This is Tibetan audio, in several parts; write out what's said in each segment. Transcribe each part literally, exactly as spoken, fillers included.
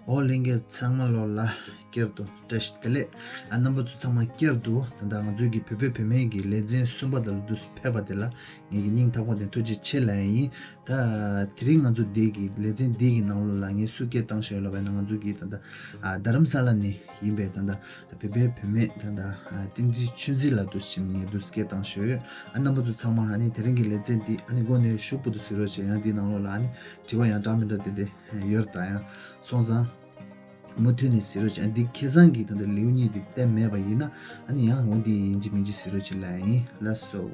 ཨོ་ལྷན་རྒྱས་ཚང་མ་ལོ་ལ་བསྐྱར་དུ་བཀྲ་ཤིས་བདེ་ལེགས། ཨ་རྣམ་པ་ཚོ་ཚང་མ་བསྐྱར་དུ་ད་ལྟ་ང་ཚོའི་གི་བོད་པའི་བུད་མེད་ཀྱི་ལེ་ཚན་གསུམ་པ་དང་ལ་དུས་ཕེབས་པ་དེ་ལ་ངེད་ཀྱི་སྙིང་ཐག་པ་ནས་ཐུགས་རྗེ་ཆེ་ལབ་ཡ་ཡིན། ད་དེ་རིང་ང་ཚོ་འདི་གི་ལེ་ཚན་འདི་གི་ནང་ལོགས་ལ་ངས་སུ་སྐད་བཏང་ཤག་ལབ་པ་ཡིན་ན། ང་ཚོ་གི་ད་ལྟ་ཨ་རྡ་རམ་ས་ལ་ནས་ཡིན་པའི་ད་ལྟ་བོད་པའི་བུད་མེད་ད་ལྟ་ཨ་བསྟན་འཛིན་ཆོས་འཛིན་ལགས་འདུག་སེ་བྱས་ནས་ངས་འདུག་སེ་སྐད་བཏང་ཤག་ཡོད། ཨ་རྣམ་པ་ཚོ་ཚང་མ་ཨ་ནི་དེ་རིང་གི་ལེ་ཚན་འདི་ཨ་ནི་འགོ་ནས་ཤུགས་པོ་འདུག་སེ་རོགས་བྱས། ཡང་འདི་ནང་ལོགས་ལ་ཨ་ནི་དྲི་བ་ཡང་འདྲ་མི་འདྲ་དེ་འདྲ་ཡོད་རེད། ད་ཡང་སོང་ཙང་མུ་མཐུད་ནས་གཟིགས་རོགས་བྱེད། འདི་ཁ་སང་གི་ད་ལྟ་ལེའུ་གཉིས་འདི་བལྟས་མེད་པ་ཡིན་ན་ཨ་ནི་ཡང་འོ་འདི་ཡིན་གཅིག་མིན་གཅིག་གཟིགས་རོགས་བྱེད་ལབ་ཡིན། ལགས་སོ།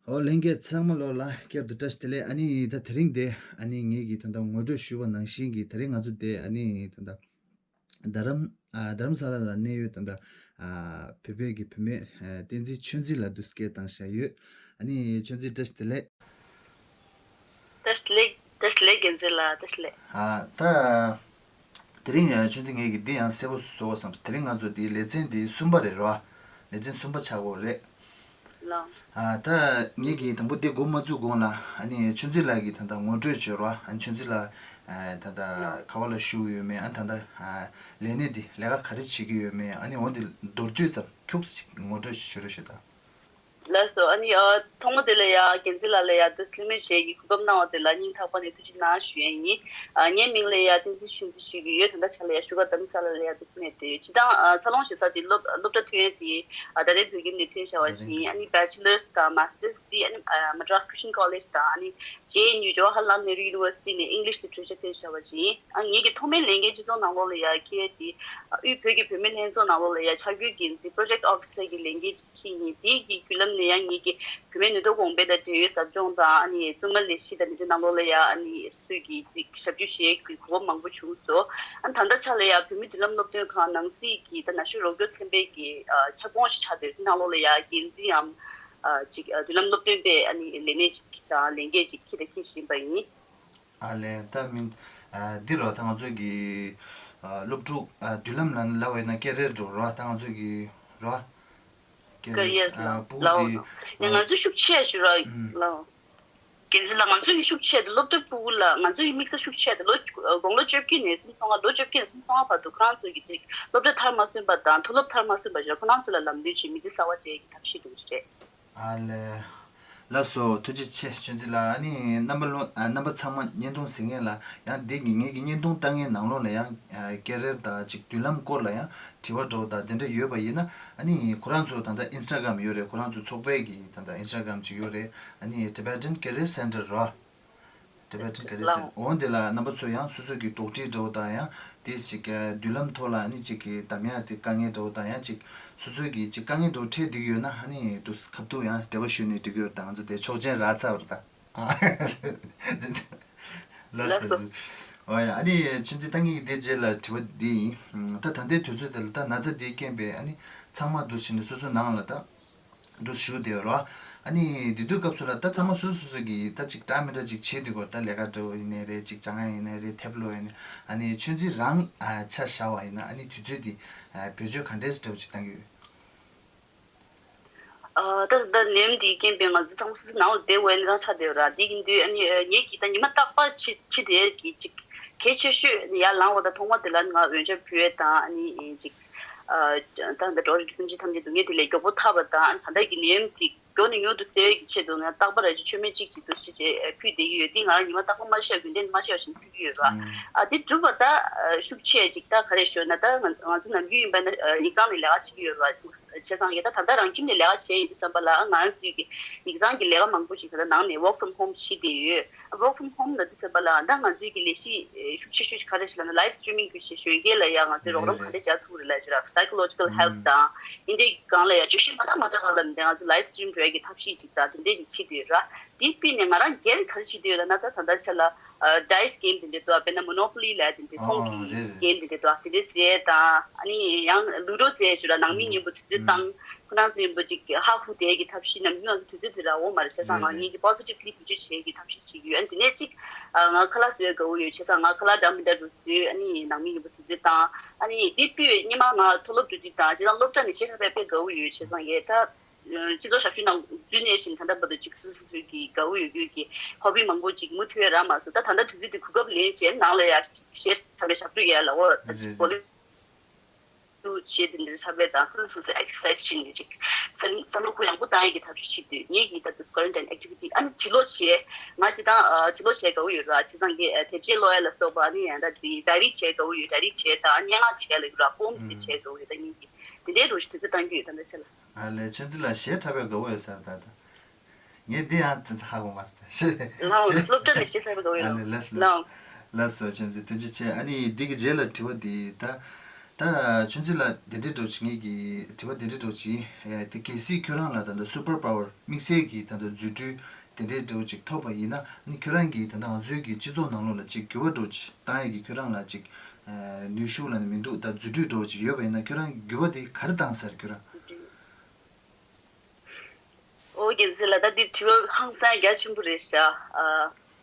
ཨོ་ལྷན་རྒྱས་ཚང་མ་ལོ་ལ་བསྐྱར་དུ་བཀྲ་ཤིས་བདེ་ལེགས། ཨ་ནི་ད་དེ་རིང་དེ་ཨ་ནི་ངེད་ཀྱིས་ད་ལྟ་ངོ་སྤྲོད་ཞུས་པ་ནང་བཞིན་གྱི་དེ་རིང་ང་ཚོ་དེ་ཨ་ནི་ད་ལྟ་རྡ་རམ་ཨ་རྡ་རམ་ས་ལ་ལ་གནས་ཡོད་ད་ལྟ་ཨ་བོད་པའི་གི་བུད་མེད་ཨ་བསྟན་འཛིན་ཆོས་འཛིན་ལགས་འདུག་སེ་སྐད་བཏང་ཤག་ཡོད། ཨ་ནི་ཆོས་འཛིན་བཀྲ་ཤིས་བདེ་ལེགས། བཀྲ་ཤིས་བདེ་ལེགས། བཀྲ་ཤིས་བདེ་ལེགས། རྒྱལ་མཚན་ལགས་བཀྲ་ཤིས་བདེ་ལེགས། ཨ་ད་དེ་རིང་ཡང་ཆོས་འཛིན་ངེད་ཀྱིས་འདི་ཡང་གསལ་པོ་བཟོ་དགོས་བསམ། དེ་རིང་ང་ཚོ་འདིའི་ལེ་ཚན་འདི་གསུམ་པ་རེད་རོ། ལེ་ཚན་གསུམ་པ་ཆགས་ཀྱི་ཡོད་རེད། ལགས། ཨ་ད་ངེད་ཀྱིས་དང་པོ་འདི་འགོ་མ་བཙུགས་གོང་ལ་ཨ་ནི་ཆོས་འཛིན་ལགས་ཀྱིས་ད་ལྟ་ངོ་སྤྲོད་བྱོས་རོ། ཨ་ནི་ཆོས་འཛིན་ལགས་ཨ་ད་ལྟ་ག་བ་ལ་བཞུགས་ཡོད་མེད། ཨ་ད་ལྟ་ཨ་ལས་གནས་འདི་ལས་ཀ་ག་རེ་བྱེད་ཀྱི་ཡོད་མེད། ཨ་ནི་འོ་འདི་མདོར་བསྡུས་ཙམ་ཁྱུག་ཙམ་ཅིག་ངོ་སྤྲོད་ཞུ་རོགས་ཞུ་དང་། ལགས་སོ། ཨ་ནི་ཨ་ཐོག་མ་དེ་ལ་ཡ་རྒྱལ་མཚན་ལགས་ལ་ཡ་དུ་ལྷད་མེད་བྱེད་ཀྱི་གོ་སྐབས་གནང་བ་དེ་ལ་སྙིང་ཐག་པ་ནས་ཐུགས་རྗེ་གནང་ཞུ་ཡ་ཡིན། ཨ་ངའི་མིང་ལ་ཡ་བསྟན་འཛིན་ཆོས་འཛིན་ཞུ་གི་ཡོད། ད་ལྟ་ཆ་ལ་ཡ་བཞུགས་སྒར་རྡ་རམ་ས་ལ་ལ་ཡ་དུ་ལྷད་མེད་བསྡད་ཡོད། སྤྱིར་བཏང་ཨ་འཚར་ལོངས་བྱེད་ས་དེ་སློབ་སློབ་གྲྭ་ཐོན་ཡ་དེ་ཨ་ད་རེས་བོད་ཁྱིམ་ནས་ཐོན་བཞག་པ་ཅིག་ཡིན། ཨ་ནི་Bachelor's་དང་Master's་དེ་ཨ་ནི་ཨ་Madras Christian College་དང་ཨ་ནི་ཇེ་ཨེན་ཡུ་Jawaharlal Nehru University་ནས་English Literature་ཐོན་བཞག་པ་ཅིག་ཡིན། ཨ་ངེད་ཀྱི་ཐོག་མའི་ལས་འགན་སྤྱི་ཚོགས་ནང་ལོགས་ལ་ཡ་འཁྱེར་ཏེ་ཨ་དབུས་བོད་ཀྱི་བུད་མེད་ལྷན་ཚོགས་ནང་ལོགས་ལ་ཡ་འཆར་འགོད་འགན་འཛིན་Project Officer་གི་ལས་འགན་ཅིག་འཁྱེར་ཡིན། དེའི་གི་བརྒྱུད་ལམ་ནས་ཡང་ངེད་ཀྱི་བུད་མེད་ནུས་སྟོབས་གོང་འཕེལ་དང་འབྲེལ་ཡོད་ཟབ་སྦྱོང་དང་ཨ་ནི་བཙུན་མ་ལས་གཞི་དང་དེ་འདྲའི་ནང་ལོགས་ལ་ཡ་ཨ་ནི་སུས་ཀྱི་ཅིག་ཞབས་ཞུ་བྱེད་ཀྱི་གོ་སྐབས་མང་པོ་བྱུང་སོང་། ཨ་ནི་ད་ལྟ་ཆ་ལ་ཡ་བོད་མི་མདུན་ལམ་སློབ་སྟོན་ཁང་ནང་སྲིད་ཀྱི་ད་ན་གཞོན་རོགས་སྐྱོར་ཚན་པའི་གི་ཨ་ཁྱབ་ཁོངས་ཤིག་ཆགས་བསྡད་དེ་ནང་ལོགས་ལ་ཡ་འགན་འཛིན་ཡང་ཨ་ཅིག་ཨ་མདུན་ལམ་སློབ་སྟོན་པའི་ཨ་ནི་ལས་གནས་ཅིག་དང་ལས་འགན་ཅིག་འཁྱེར་དང་འཁྱེར་བཞིན་པ་ཡིན། ཨ་ལས་ད་མིན། ཨ་འདི་རོ་ད་ང་ཚོ་གི་ཨ་སློབ་ཕྲུག་ཨ་མདུན་ལམ་ལ་ལབ་པ་ཡིན་ན་ཀེ་རེར་འགྲོ་རོ། ད་ང་ཚོ་གི་རོ་ཀེ་རེར་ཀེ་རེར་ཨ་ལ་ཕྲུ་གུ་ལའོ་དེ་ཡང་ང་ཚོ་ཤུགས་ཆེ་ཞུ་ར་ཨུམ། ལའོ། རྒྱལ་མཚན་ལགས་ང་ཚོ་ཡི་ཤུགས་ཆེ་དེ་སློབ་གྲྭ་ཕྲུ་གུ་ལ་ང་ཚོ་ཡི་དམིགས་ས་ཤུགས་ཆེ་དེ་ལོ་དགུང་ལོ་བཅོ་བརྒྱད་ནས་སུམ་ཅུ་སོ་ལྔ་ལོ་བཅོ་བརྒྱད་ནས་སུམ་ཅུ་སོ་ལྔ་བར་དུ་ཁོ་རང་ཚོ་གི་ཅིག་སློབ་གྲྭ་མཐར་མ་སོན་པ་དང་མཐོ་སློབ་མཐར་མ་སོན་པ་ཞིག་ཁོ་རང་ཚོ་ལ་ལམ་སྟོན་བྱེད་མི་ཚེ་གསར་བ་སྤྲད་ཀྱི་ཐབས་ཤེས་འདུག་རེད། ཨ་ལས། ལགས་སོ་ཐུགས་རྗེ་ཆེ་ཆོས་འཛིན་ལགས། ཨ་ནི་རྣམ་པ་ལོ་ཨ་རྣམ་པ་ཚང་མ་བརྙན་ཐུང་གཟིགས་མཁན་ལ་ཡང་འདི་གི་ངེད་ཀྱི་བརྙན་ཐུང་ལྟ་མཁན་ནང་ལོགས་ལ་ཡང་ཨ་ཀེ་རེར་དང་ཅིག་མདུན་ལམ་སྐོར་ལ་ཡང་དྲི་བ་འདྲ་བོ་དང་དེ་འདྲ་ཡོད་པ་ཡིན་ན་ཨ་ནི་ཁོ་རང་ཚོ་ད་ལྟ་ཨིན་སི་ཊ་གྷ་རམ་ཡོད་རེད། ཁོ་རང་ཚོ་ཚོགས་པའི་གི་ད་ལྟ་ཨིན་སི་ཊ་གྷ་རམ་ཅིག་ཡོད་རེད། ཨ་ནི་Tibetan Career Center་རོ། Tibetan Career Center་འོ་འདི་ལ་རྣམ་པ་ཚོ་ཡང་སོ་སོ་གི་དོགས་འདྲི་འདྲ་བོ་དང་ཡང་དེ་ཞིག་གི་མདུན་ལམ་ཐོག་ལ་ནི་ཅིག་གི་གདམ་ཡག་དེ་དཀའ་ངལ་འདྲ་བོ་དང་ཡང་ཅིག་སོ་སོ་གི་ཅིག་དཀའ་ངལ་འདྲ་བོ་འཕྲད་བསྡད་ཀྱི་ཡོད་ན་ཨ་ནི་དུ་ཁ་ཐུག་ཡང་འབྲེལ་བ་ཞུས་ནས་འགྲིག་གི་ཡོད་རེད། ད་ང་ཚོ་དེ་ཆོག་མཆན་རག་ཚར་བ་རེད་ད། ལགས་སོ། འོ་ཡ་ཨ་ནི་ཆོས་འཛིན་ད་ངེད་ཀྱི་དེ་རྗེས་ལ་དྲི་བ་འདི་ཡིན། ད་ད་ལྟའི་དུས་ཚོད་དེ་ལ་ད་ན་ཚ་འདིའི་རྐྱེན་པས་ཨ་ནི་ཚང་མ་འདུ་བྱས་ནས་སོ་སོའི་ནང་ལ་ད། འདུ་ཞུ་བསྡད་ཡོད་རེད་བ། ཨ་ནི་དེ་དུས་སྐབས་སུ་ལ་ད་ཚང་མ་སོ་སོ་སོ་གིས་ད་ཅིག་འདྲ་མི་འདྲ་ཅིག་བྱེད་དུས་སྐོར་ད་ལས་ཀ་འདྲ་བོ་ཡིན་ནའི་རེད། ཅིག་སྦྱང་ཡ་ཡིན་ནའི་རེད། ཐབས་ལོ་ཡིན་ནའི་ཨ་ནི་ཆོས་འཛིན་རང་ཨ་ཆ་བཞག་པ་ཡིན་ན་ཨ་ནི་དུས་ཚོད་འདི་ཨ་བེད་སྤྱོད་ག་འདྲས་འདྲ་བོ་ཅིག་བཏང་གི་ཡོད། ཨ་ད་ད་ནད་ཡམས་འདིའི་རྐྱེན་པས་ང་ཚོ་ཚང་མ་སོ་སོ་ནང་ལ་བསྡད་དགོས་ཡ་ནི་རང་ཆགས་བསྡད་ཡོད་ར། འདི་ཡིན་དུས་ཨ་ནི་ངེད་ཀྱིས་ད་ཉི་མ་རྟག་པར་ཕྱི་ཕྱི་དེ་གི་ཅིག་གལ་ཆེ་ཤོས་ཡར་ལངས་པ་དང་ཐོག་མ་དེ་ལ་ང་འོས་འཆར་ཕུལ་ཡས་དང་ཨ་ནི་ཅིག་ཨ་ད་ལྟ་འགྲོ་བ་རིགས་དྲུག་སེམས་ཅན་ཐམས་ཅད་སྡུག་བསྔལ་དེ་ལས་མགྱོགས་པོ་ཐར་བ་དང་ཨ་ནི་ད་ལྟ་གི་ནད་ཡམས་དེ་མགྱོགས་ནས་མྱུར་དུ་སེལ་ཡས་ཀྱི་ཆེད་དུ་ང་རྟག་པར་ར་ཅིག་མཆོད་མེ་གཅིག་གཅིག་ཏུ་ཤི་བྱས་ཕུལ་བསྡད་ཀྱི་ཡོད། དེ་ང་རང་ཉི་མ་རྟག་པར་མ་ཤི་བ་རྒྱུན་ལྡན་མ་ཤི་བ་བཞིན་ཕུལ་གྱི་ཡོད་ར། ཨ་དེ་གྲུབ་པ་ད་ཤུགས་ཆེ་ཅིག་ད་ག་རེ་ཞུ་ན་ད་ང་ང་ཚོ་ནམ་རྒྱུན་ཡིན་པ་ན་ཡིག་ཚང་ནས་ལས་ཀ་བྱེད་ཀྱི་ཡོད་ར། བྱས་ཙང་ཡ་ད་ད་ལྟ་རང་ཁྱིམ་ནས་ལས་ཀ་བྱས་ཡིན་དུས་ཙམ་པ་ལ་ང་རང་ཚོའི་གི་ཡིག་ཚང་གི་ལས་ཀ་མང་པོ་ཅིག་ད་ལྟ་ནང་ནས་work from home་བྱེད་བསྡད་ཡོད། Work from home་ལབ་དུས་ཙམ་པ་ལ་ད་ང་ཚོའི་གི་ལས་གཞི་ཤུགས་ཆེ་ཤོས་ཅིག་ག་རེ་ཞིག་ལབ་ན་live streaming་བྱས་གཞོན་སྐྱེས་ལ་ཡང་ང་ཚོས་རོགས་རམ་ག་འདྲ་བྱ་ཐུབ་རེད་ལབ་ཅིག་ར། Psychological help་དང་འདི་འདྲའི་སྒང་ལ་ཡང་བརྗོད་གཞི་མ་འདྲ་མ་འདྲ་སྒང་ལ་འདི་ང་ཚོ་live stream་འགྲོ་ཡ་གི་ཐབས་ཤེས་ཅིག་དང་དེ་འདྲས་ཅིག་བྱེད་དུས་ར། དེ་ཕུད་ནས་ང་རང་སྒེར་ག་རེ་བྱེད་དུས་ཡོད་ལབ་ན་ད་ད་ལྟ་ཆ་ལ་dice game་དེ་འདྲས་འདུག་དཔེར་ན་Monopoly་ལབ་ཡ་དེ་འདྲས་ཚོང་གི་game་དེ་འདྲས་འདུག་དེ་འདྲས་ཟེར་དང་ཨ་ནི་ཡང་Ludo་ཟེར་ཅིག་ར། ནང་མི་མཉམ་པོ་དུས་ཚོད་བཏང་། ཁོ་རང་ཚོ་ཡིན་པ་ཅིག་ཧ་ཧུ་དེ་གི་ཐབས་ཤེས་ནམ་རྒྱུན་ང་ཚོ་དུས་ཚོད་དེ་རག་འོང་མ་རེད། བྱས་ཙང་ང་ངེད་ཀྱི་positively་བེད་སྤྱོད་བྱེད་ཀྱི་ཐབས་ཤེས་བྱེད་ཀྱི་ཡོད། ཨ་ནི་དེ་ནས་ཅིག་ང་ཁ་ལག་བཟོ་ཡ་དགའ་བོ་ཡོད། བྱས་ཙང་ང་ཁ་ལག་འདྲ་མི་འདྲ་རུ་བཟོས། ཨ་ནི་ནང་མི་ཡིན་པ་དུས་ཚོད་དང་ཨ་ནི་དེ་སྤུས་སྔོན་མ་ང་མཐོ་སློབ་འགྲོ་དུས་དང་བྱས་ཙང་སློབ་གྲྭ་ནས་བྱེད་ཐུབ་པ་དཔེ་དགའ་བོ་ཡོད། བྱས་ཙང་ངས་ད་སྤྱི་ཚོགས་ཞབས་ཞུ་ནང་འཛུལ་ནས་བཞིན་ད་ལྟ་བར་དུ་ཅིག་སོ་སོ་སོ་གི་དགའ་བོ་ཡོད་རྒྱུ་གི་ཧོ་བི་མང་པོ་ཅིག་མུ་མཐུད་རག་མ་སོང་། ད་ད་ལྟ་དུས་ཚོད་དེ་གོ་སྐབས་ལེན་བྱས་ནང་ལ་ཡ་གཞས་བྱས་ཐུབ་པའི་ཞབས་ཞུ་ཡ་ལ་འོ་ད་ཅིག་གོ་ལེ། ཏུ་བྱེད་དེ་འདྲ་ཆགས་པའི་དང་སོ་སོ་སོ་exercise་བྱེད་ནས་ཅིག་བསམ་བསམ་བློ་གུ་ཡངས་པོ་བཏང་ཡས་ཀྱི་ཐབས་ཤེས་བྱེད་དུས་ངེད་ཀྱིས་ད་དུ་quarantine activity་ཨ་ནི་ཕྱི་ལོགས་བྱས་ང་སྤྱི་བཏང་ཨ་ཕྱི་ལོགས་བྱས་དགའ་བོ་ཡོད་ར། བྱས་ཙང་གི་ཨ་དེབ་ཆས་ཀློག་ཡ་ལ་སོགས་པ་ཨ་ནི་ཡང་ད་དེ་diary་བྱས་དགའ་བོ་ཡོད། diary་བྱས་དང་སྙན་ངག་བྱས་ལ་ཡོད་ར། poem་དེ་བྱས་དགའ་བོ་ཡོད། ད་ངེད་ཀྱིས་དེ་འདྲའི་རོ་ཞིག་དུས་ཚོད་བཏང་རྒྱུ་ཡོད། ད་འདྲ་ཆེ་ལ། ཨ་ལས་ཆུ་འཛིན་ལ་གཞས་འཁྲབ་པའི་དགའ་བོ་ཡོད་ས་རེད་ད་ད། ངས་འདི་ཡང་ཧ་གོ་མ་སོང་། ལའོ་སློབ་གྲྭ་ནས་ཤེས་ཚར་བའི་དགའ་བོ་ཡོད། ཨ་ལས་ལས་ལས། ལའོ། ལགས་སོ་ཆུ་འཛིན་ཐུགས་རྗེ་ཆེ། ཨ་ནི་འདི་གི་རྗེས་ལ་དྲི་བ་འདི་ད་ད་ཆུ་འཛིན་ལ་འདི་འདྲའི་འགྲོ་ཅིག་ངེད་ཀྱི་དྲི་བ་འདི་འདྲའི་འགྲོ་ཅིག་ཨེ་དེ་གལ་སྲིད་ཁྱོད་རང་ལ་ད་ལྟ་super power་དམིགས་བསལ་གྱི་ད་ལྟ་རྫུ་འཕྲུལ་དེ་འདྲའི་འགྲོ་ཅིག་ཐོབ་པ་ཡིན་ན་ཨ་ནི་ཁྱོད་རང་གིས་ད་ལྟ་ང་ཚོའི་གི་སྤྱི་ཚོགས་ནང་ལོགས་ལ་ཅིག་འགྱུར་བ་འགྲོ་ཅིག་བཏང་ཡས་ཀྱི་ཁྱོད་རང་ལ་ཅིག་ནུས་ཤུགས་ལ་ནི་མི་འདུག་ད་རྫུ་འཕྲུལ་འགྲོ་ཅིག་ཡོད་པ་ཡིན་ན་ཁྱོད་རང་གིས་འགྱུར་བ་དེ་ག་རེ་བཏང་ས་རེད་ཁྱོད་རང་། ཨོ་རྒྱལ་སྲས་ལགས། ད་འདི་དྲི་བ་ཧང་སང་རྒྱ་ཆེན་པོ་རེད་ཤག་ཨ་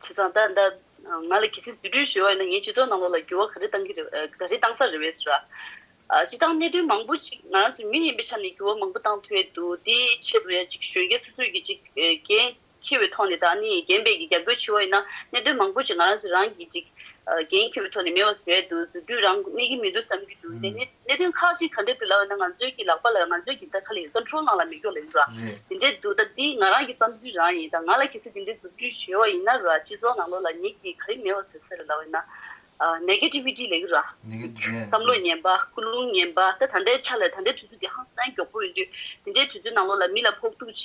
བྱས་ཙང་ད་ད་ང་ལ་གལ་སྲིད་རྫུ་འཕྲུལ་ཞུ་བ་ཡིན་ན་ངའི་སྤྱི་ཚོགས་ནང་ལོགས་ལ་འགྱུར་བ་ག་རེ་བཏང་གི་རེད། ཨ་ག་རེ་བཏང་ས་རེད་བས་ཟེར། ཨ་སྤྱིར་བཏང་གནད་དོན་མང་པོ་ཞིག་ང་རང་ཚོ་མི་ཡིན་པའི་ཆ་ནས་འགྱུར་བ་མང་པོ་བཏང་ཐུབ་ཡས་འདུག་དེའི་ཆེད་དུ་ཡང་ཅིག་གཞོན་སྐྱེས་སོ་སོས་ཀྱི་ཅིག་འགན་འཁྱེར་བའི་ཐོག་ནས་ད་ནི་རྒན་པས་ཀྱི་རྒྱབ་སྐྱོར་བྱེད་པ་ཡིན་ན་གནད་དོན་མང་པོ་ཅིག་ང་རང་ཚོ་རང་གིས་ཅིག་འགན་འཁྱེར་བའི་ཐོག་ནས་མེད་པ་བཟོ་ཡས་འདུག་རྫུ་འཕྲུལ་རང་གནས་ཀྱི་མི་འདུག་བསམ་གྱི་འདུག་དེ་ནི་གནད་དོན་ཁག་ཅིག་ག་འདྲ་འདུག་ལབ་ན་ང་ཚོའི་གི་ལག་པ་ལ་ང་ཚོའི་གི་ད་ག་ལ་ཡིན་ཀོན་ཊོལ་ནང་ལ་མེད་མཁན་ལ་ཡིན་ར། རེད། དེ་འདྲས་འདུག་ད་འདི་ང་རང་གི་བསམ་ཚུལ་རང་ཡིན། ད་ང་ལ་གལ་སྲིད་དེ་འདྲས་རྫུ་འཕྲུལ་ཞུ་བ་ཡིན་ན་ར་སྤྱི་ཚོགས་ནང་ལོགས་ལ་ངེད་ཀྱིས་ག་རེ་མེད་པ་བཟོས་ས་རེད་ལབ་ཡིན་ན། ནེ་གེ་ཊི་བི་ཊི་ལབ་ཀྱི་ར། ནེ་གེ་ཊི་བི་ཊི་བསམ་བློ་ངན་པ་ཀུན་སློང་ངན་པ་ད་ད་ལྟའི་ཆ་ལ་ད་ལྟའི་དུས་ཚོད་འདི་ཧང་སང་མགྱོགས་པོ་ཡིན་དུས་དེ་འདྲའི་དུས་ཚོད་ནང་ལོགས་ལ་མི་ལ་ཕོག་ཐུག་བྱེད་ཡས་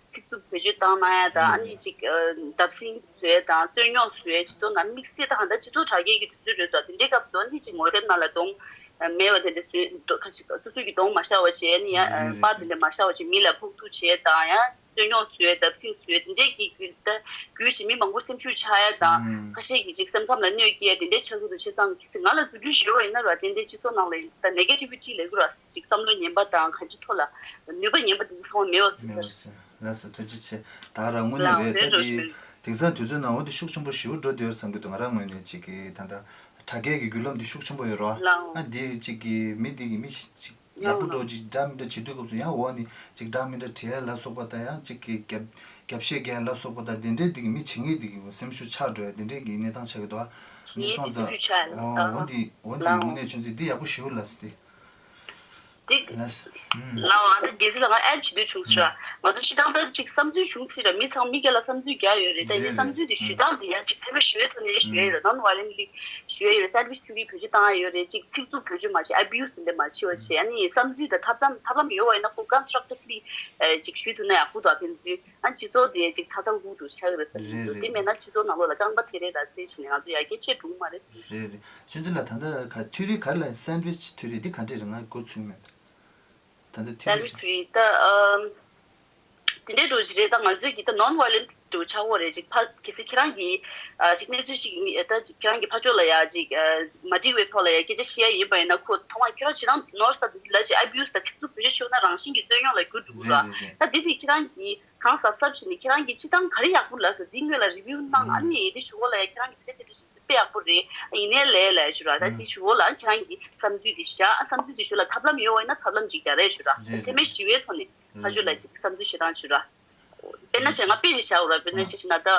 ཚིག་རྩུབ་བེད་སྤྱོད་བཏང་གནང་ཡ་དང་ཨ་ནི་ཅིག་བརྡབ་གསིག་བཟོ་ཡ་དང་རྩོད་རྙོག་བཟོ་ཡ་སྤྱི་ཚོགས་ནང་དམིགས་བསལ་ད་ད་ལྟ་སྤྱི་ཚོགས་དྲ་རྒྱའི་གི་དུས་ཚོད་རེད་དོ། དེ་འདྲའི་སྐབས་སུ་ཨ་ནི་ཅིག་ངོ་དེབ་ནང་ལ་གདོང་མེད་པ་དེ་འདྲ་བཟོས་ཁ་ཤས་སོ་སོའི་གི་གདོང་མ་ཤར་བ་བྱས་ཨ་ནི་ཡང་པར་དེ་འདྲ་མ་ཤར་བ་བྱས་མི་ལ་ཕོག་ཐུག་བྱས་དང་ཡང་རྩོད་རྙོག་བཟོས་བརྡབ་གསིག་བཟོས་དེ་འདྲའི་གི་རྒྱུ་ད་རྒྱུ་བྱས་མི་མང་པོ་སེམས་ཤུགས་ཆག་ཡ་དང་ཁ་ཤས་ཀྱི་ཅིག་སེམས་ཁམས་ལ་གནོད་སྐྱེལ་ཡ་དེ་འདྲའི་ཆགས་ཀྱི་འདུག་བྱས་ཙང་གལ་སྲིད་ང་ལ་རྫུ་འཕྲུལ་ཞུ་བ་ཡིན་ན་ར་དེ་འདྲའི་སྤྱི་ཚོགས་ནང་ལ་ད་ནེ་གེ་ཊི་བི་ཊི་ལབ་ཀྱི་ར་ཅིག་བསམ་བློ་ངན་པ་དང་གང་ཅི་ཐོག་ལ་ནུས་པ་ངན་པ་དེ་ཚོ་ཚང་མ་མེད་པ་བཟོས་ཚར། ལགས་སོ་ཐུགས་རྗེ་ཆེ། ད་རང་དངོས་གནས་རེད་ད་འདི་དེང་སང་དུས་ཚོད་ནང་འོ་འདི་ཤུགས་ཆེན་པོ་ཞེ་པོ་འགྲོ་བསྡད་ཡོད་བསམ་གྱི་འདུག་ང་རང་ངོས་ནས་ཅིག་གི་ད་ལྟ་དྲ་རྒྱའི་གི་བརྒྱུད་ལམ་འདི་ཤུགས་ཆེན་པོ་ཡོད་རེད་བ། ཨ་འདི་ཅིག་གི་མི་འདི་གི་མི་ཅིག་ཡག་པོ་འགྲོ་ཅིག་འདྲ་མི་འདྲ་བྱེད་དུས་སྐབས་སུ་ཡང་འོ་ནི་ཅིག་འདྲ་མི་འདྲ་བྲིས་ཡ་ལ་སོགས་པ་དང་ཡང་ཅིག་གི་རྒྱབ་རྒྱབ་བཤད་རྒྱག་ཡ་ལ་སོགས་པ་དང་དེ་འདྲའི་འདི་གི་མི་བྱེད་མཁན་འདི་གི་སེམས་ཤུགས་ཆག་འགྲོ་ཡ་དེ་འདྲའི་གི་གནས་སྟངས་ཆགས་ཀྱི་འདུག་ཨ། མི་སོང་ཙང་འོ་འོ་འདི་འོ་འདི་དངོས་གནས་ཆུ་འཛིན་འདི་ཡག་པོ་ཞེ་པོ་ལ་སི་ཏི། འདི་ལགས་སོ། ཨུམ། ལའོ། ཨ་ད་རྒྱལ་སྲས་ལགས་ང་ཨེཌ་བྱེད་འདོད་བྱུང་ཟེར་བ། ང་ཚོ་སྤྱིར་བཏང་ད་ཅིག་བསམ་ཚུལ་བྱུང་སྲིད་ར་མི་ཚང་མི་སྒེར་ལ་བསམ་ཚུལ་རྒྱག་ཡོད་རེད། ད་ངའི་རེད་བསམ་ཚུལ་དེ་ཞུ་སྟངས་དེ་ཡང་ཅིག་ཚད་མེད་ཞི་བའི་ཐོག་ནས་ཞུ་ཡ་ཡོད་རེད། ནོན་ཝ་ཡོ་ལེན་ཊི་ལི་ཞུ་ཡ་ཡོད་རེད། སེན་ཌི་ཝིཆ་ཐི་ཡོ་རི་བེད་སྤྱོད་བཏང་ཡ་ཡོད་རེད། ཅིག་ཚིག་རྩུབ་བེད་སྤྱོད་མ་བྱེད་ཨ་བི་ཡུ་སི་དེ་འདྲ་མ་བྱེད་པ་བྱེད་ཨ་ནི་བསམ་ཚུལ་དང་ཐབས་ལམ་ཐབས་ལམ་ཡོད་པ་ཡིན་ན་ཁོ་ཀོན་སི་ཊྲག་ཊིབ་ལི་ཅིག་ཞུ་ཐུབ་ན་ཡག་པོ་འདུག་ཨ་ཕན་ཚུན། ཨ་སྤྱི་ཚོགས་དེ་ཅིག་ཚ་ཚ་འུར་འུར་ཆགས་ཀྱི་རེད་བསམ་གྱི་འདུག་རེད་དེ་མེད་ན་སྤྱི་ཚོགས་ནང་ལོགས་ལ་རྐང་པ་དེ་རེ་ར་རྩེད་བྱས་ནས་ང་ཚོ་ཡར་རྒྱས་ཆེ་འགྲོ་གི་མ་རེད་བསམ་གྱི་འདུག་རེད་རེད། ཆུ་འཛིན་ལགས་ད་ལྟ་ག་ཐིའོ་རི་ག་རེ་ལབ་ཡིན། སེན་ཌི་ཝིཆ་ཐིའོ་རི་འདི་ག་འདྲས་རེད། ང་མགོ་ཚོས་མེད། ད་ལྟ་ཐིའོ་རི་སེན་ཌི་ཝིཆ་ཐིའོ་རི་ད་ཨམ། དེ་འདྲའི་འགྲོ་གི་རེད། ད་ང་ཚོའི་གི་ད་ནོན་ཝ་ཡོ་ལེན་ཊི་འགྲོ་ཆགས་ཡོད་རེད། ཅིག་ཕ་གལ་སྲིད་ཁྱེད་རང་གིས་ཨ་ཅིག་གནས་ཚུལ་ཞིག་མི་ད་ཅིག་ཁྱེད་རང་གི་ཕ་ཕྱོགས་ལ་ཡ་ཅིག་ཨ་མ་འགྲིག་པའི་ཐོག་ལ་ཡ་སྐད་ཆ་བཤད་ཡ་ཡིན་པ་ཡིན་ན་ཁོ་ཐོག་མར་ཁྱེད་རང་ཇི་ལྟར་ནོར་ས་དེ་ལ་ཞིག་ཨ་བི་ཡུ་སི་དང་ཚིག་རྩུབ་བེད་སྤྱོད་བྱས་ན་རང་བཞིན་གྱིས་རྩོད་རྙོག་ལ་འགྱུར་འགྲོ་གི་རེད། རེད་རེད། ད་འདི་དེ་ཁྱེད་རང་གིས་གང་གཟབ་གཟབ་བྱས་ནས་ཁྱེད་རང་གིས་སྤྱིར་བཏང་ག་རེ་ཡག་པོ་ལབ་ཟེར་འདི་སྔོན་ལ་རི་བིའུ་གནང་། ཨ་ནི་དེ་ཞུ་གོ་ལ་ཡ་ཁྱེད་རང་གིས་དེ་འདྲ་དེ་འདྲ་ཞིག་དཔེ་ཡག་པོ་རེད། ཡིན་ནའི་ལས་ལས་ཞུ་ར་ད་ཅི་ཞུ་གོ་ལ་ཁྱེད་རང་གིས་བསམ་ཚུལ་དེ་བཞག་བསམ་ཚུལ་དེ་ཞུ་ལ་ཐབས་ལམ་ཡོད་པ་ཡིན་ན་ཐབས་ལམ་ཅིག་སྦྱར་རེ་ཞུ་ར་རེད་ཚད་མེད་ཞི་བའི་ཐོག་ནས་ཕ་ཆོས་ལ་ཅིག་བསམ་ཚུལ་བཤད་སྟངས་ཞུ་ར། དཔེར་ན་བཤད་ང་དཔེ་ཞིག་བཞག་ར་དཔེར་ན་བཤད་ན་ད་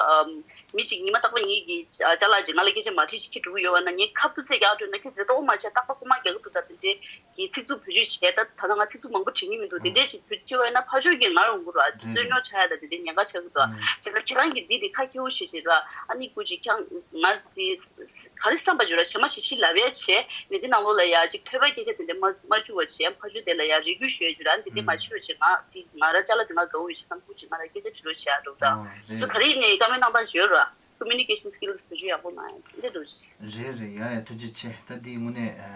མི་ཅིག་ཉི་མ་རྟག་པར་ངེད་ཀྱི་ཅ་ལག་ཅིག་ང་ལ་སྐད་ཆ་མ་དྲིས་ཅིག་ཁྱེར་འགྲོ་གི་ཡོད་པ་ན་ངས་ཁ་ཕུ་ཚེ་རྒྱག་འགྲོ་ན་ཁྱོད་རེ་དོགས་མ་བྱས་རྟག་པར་རྐུ་མ་རྒྱག་གི་འདུག་ད་དེ་འདྲའི་གི་ཚིག་རྩུབ་བེད་སྤྱོད་བྱས་ད་ད་ང་ཚིག་རྩུབ་མང་པོ་བྲིས་ཀྱི་མི་འདུག་དེ་འདྲའི་ཅིག་བེད་སྤྱོད་བྱས་ན་ཕ་ཆོས་ཀྱིས་ང་རུ་འགུར་བ་རྩོད་རྙོག་ཆགས་ཡ་ད་དེ་འདྲའི་ཉེན་ཁ་ཆགས་ཀྱི་འདུག་བྱས་ཙང་ཁྱེད་རང་གིས་འདི་དེ་ཁ་སྐྱེ་བོ་བྱེད་བྱེད་ར་ཨ་ནི་སྐུ་ཅིག་ཁྱང་ང་དེ་ག་རེ་བསམ་པ་བརྗོད་ར་བྱེ་མ་བྱེ་ཤི་ལབ་ཡ་བྱས་ངས་འདི་ནང་ལོགས་ལ་ཡ་ཅིག་ཐོས་པ་སྐད་ཆ་དེ་འདྲ་མ་མ་བཅུག་པ་བྱས་ཕ་ཆོས་དེ་ལ་ཡ་རེ་སྐུལ་ཞུ་ཡ་བརྗོད་ར་ཨ་ནི་དེ་འདྲ་མ་བྱེད་པ་བྱས་ང་དེ་ང་ར་ཅ་ལག་དེ་ང་དགའ་བོ་ཡོད་བྱས་ཙང་སྐུ་ཅིག་ང་ར་སྐད་ཆ་དྲི་རོགས་བྱེད་ཡ་འགྲོ་ད་ཨ་སུ་རེད་ག་རེ་ཡིན་ནའི་བཀའ་མོལ་གནང་སྟངས་བརྗོད་ར། Communication skills་བེད་སྤྱོད་ཡག་པོ་གནང་ཡ་འདི་འདྲ་ཞིག་རེད་རེད། ཡ་ཡ་ཐུགས་རྗེ་ཆེ། ད་འདི་དངོས་གནས་ཨ་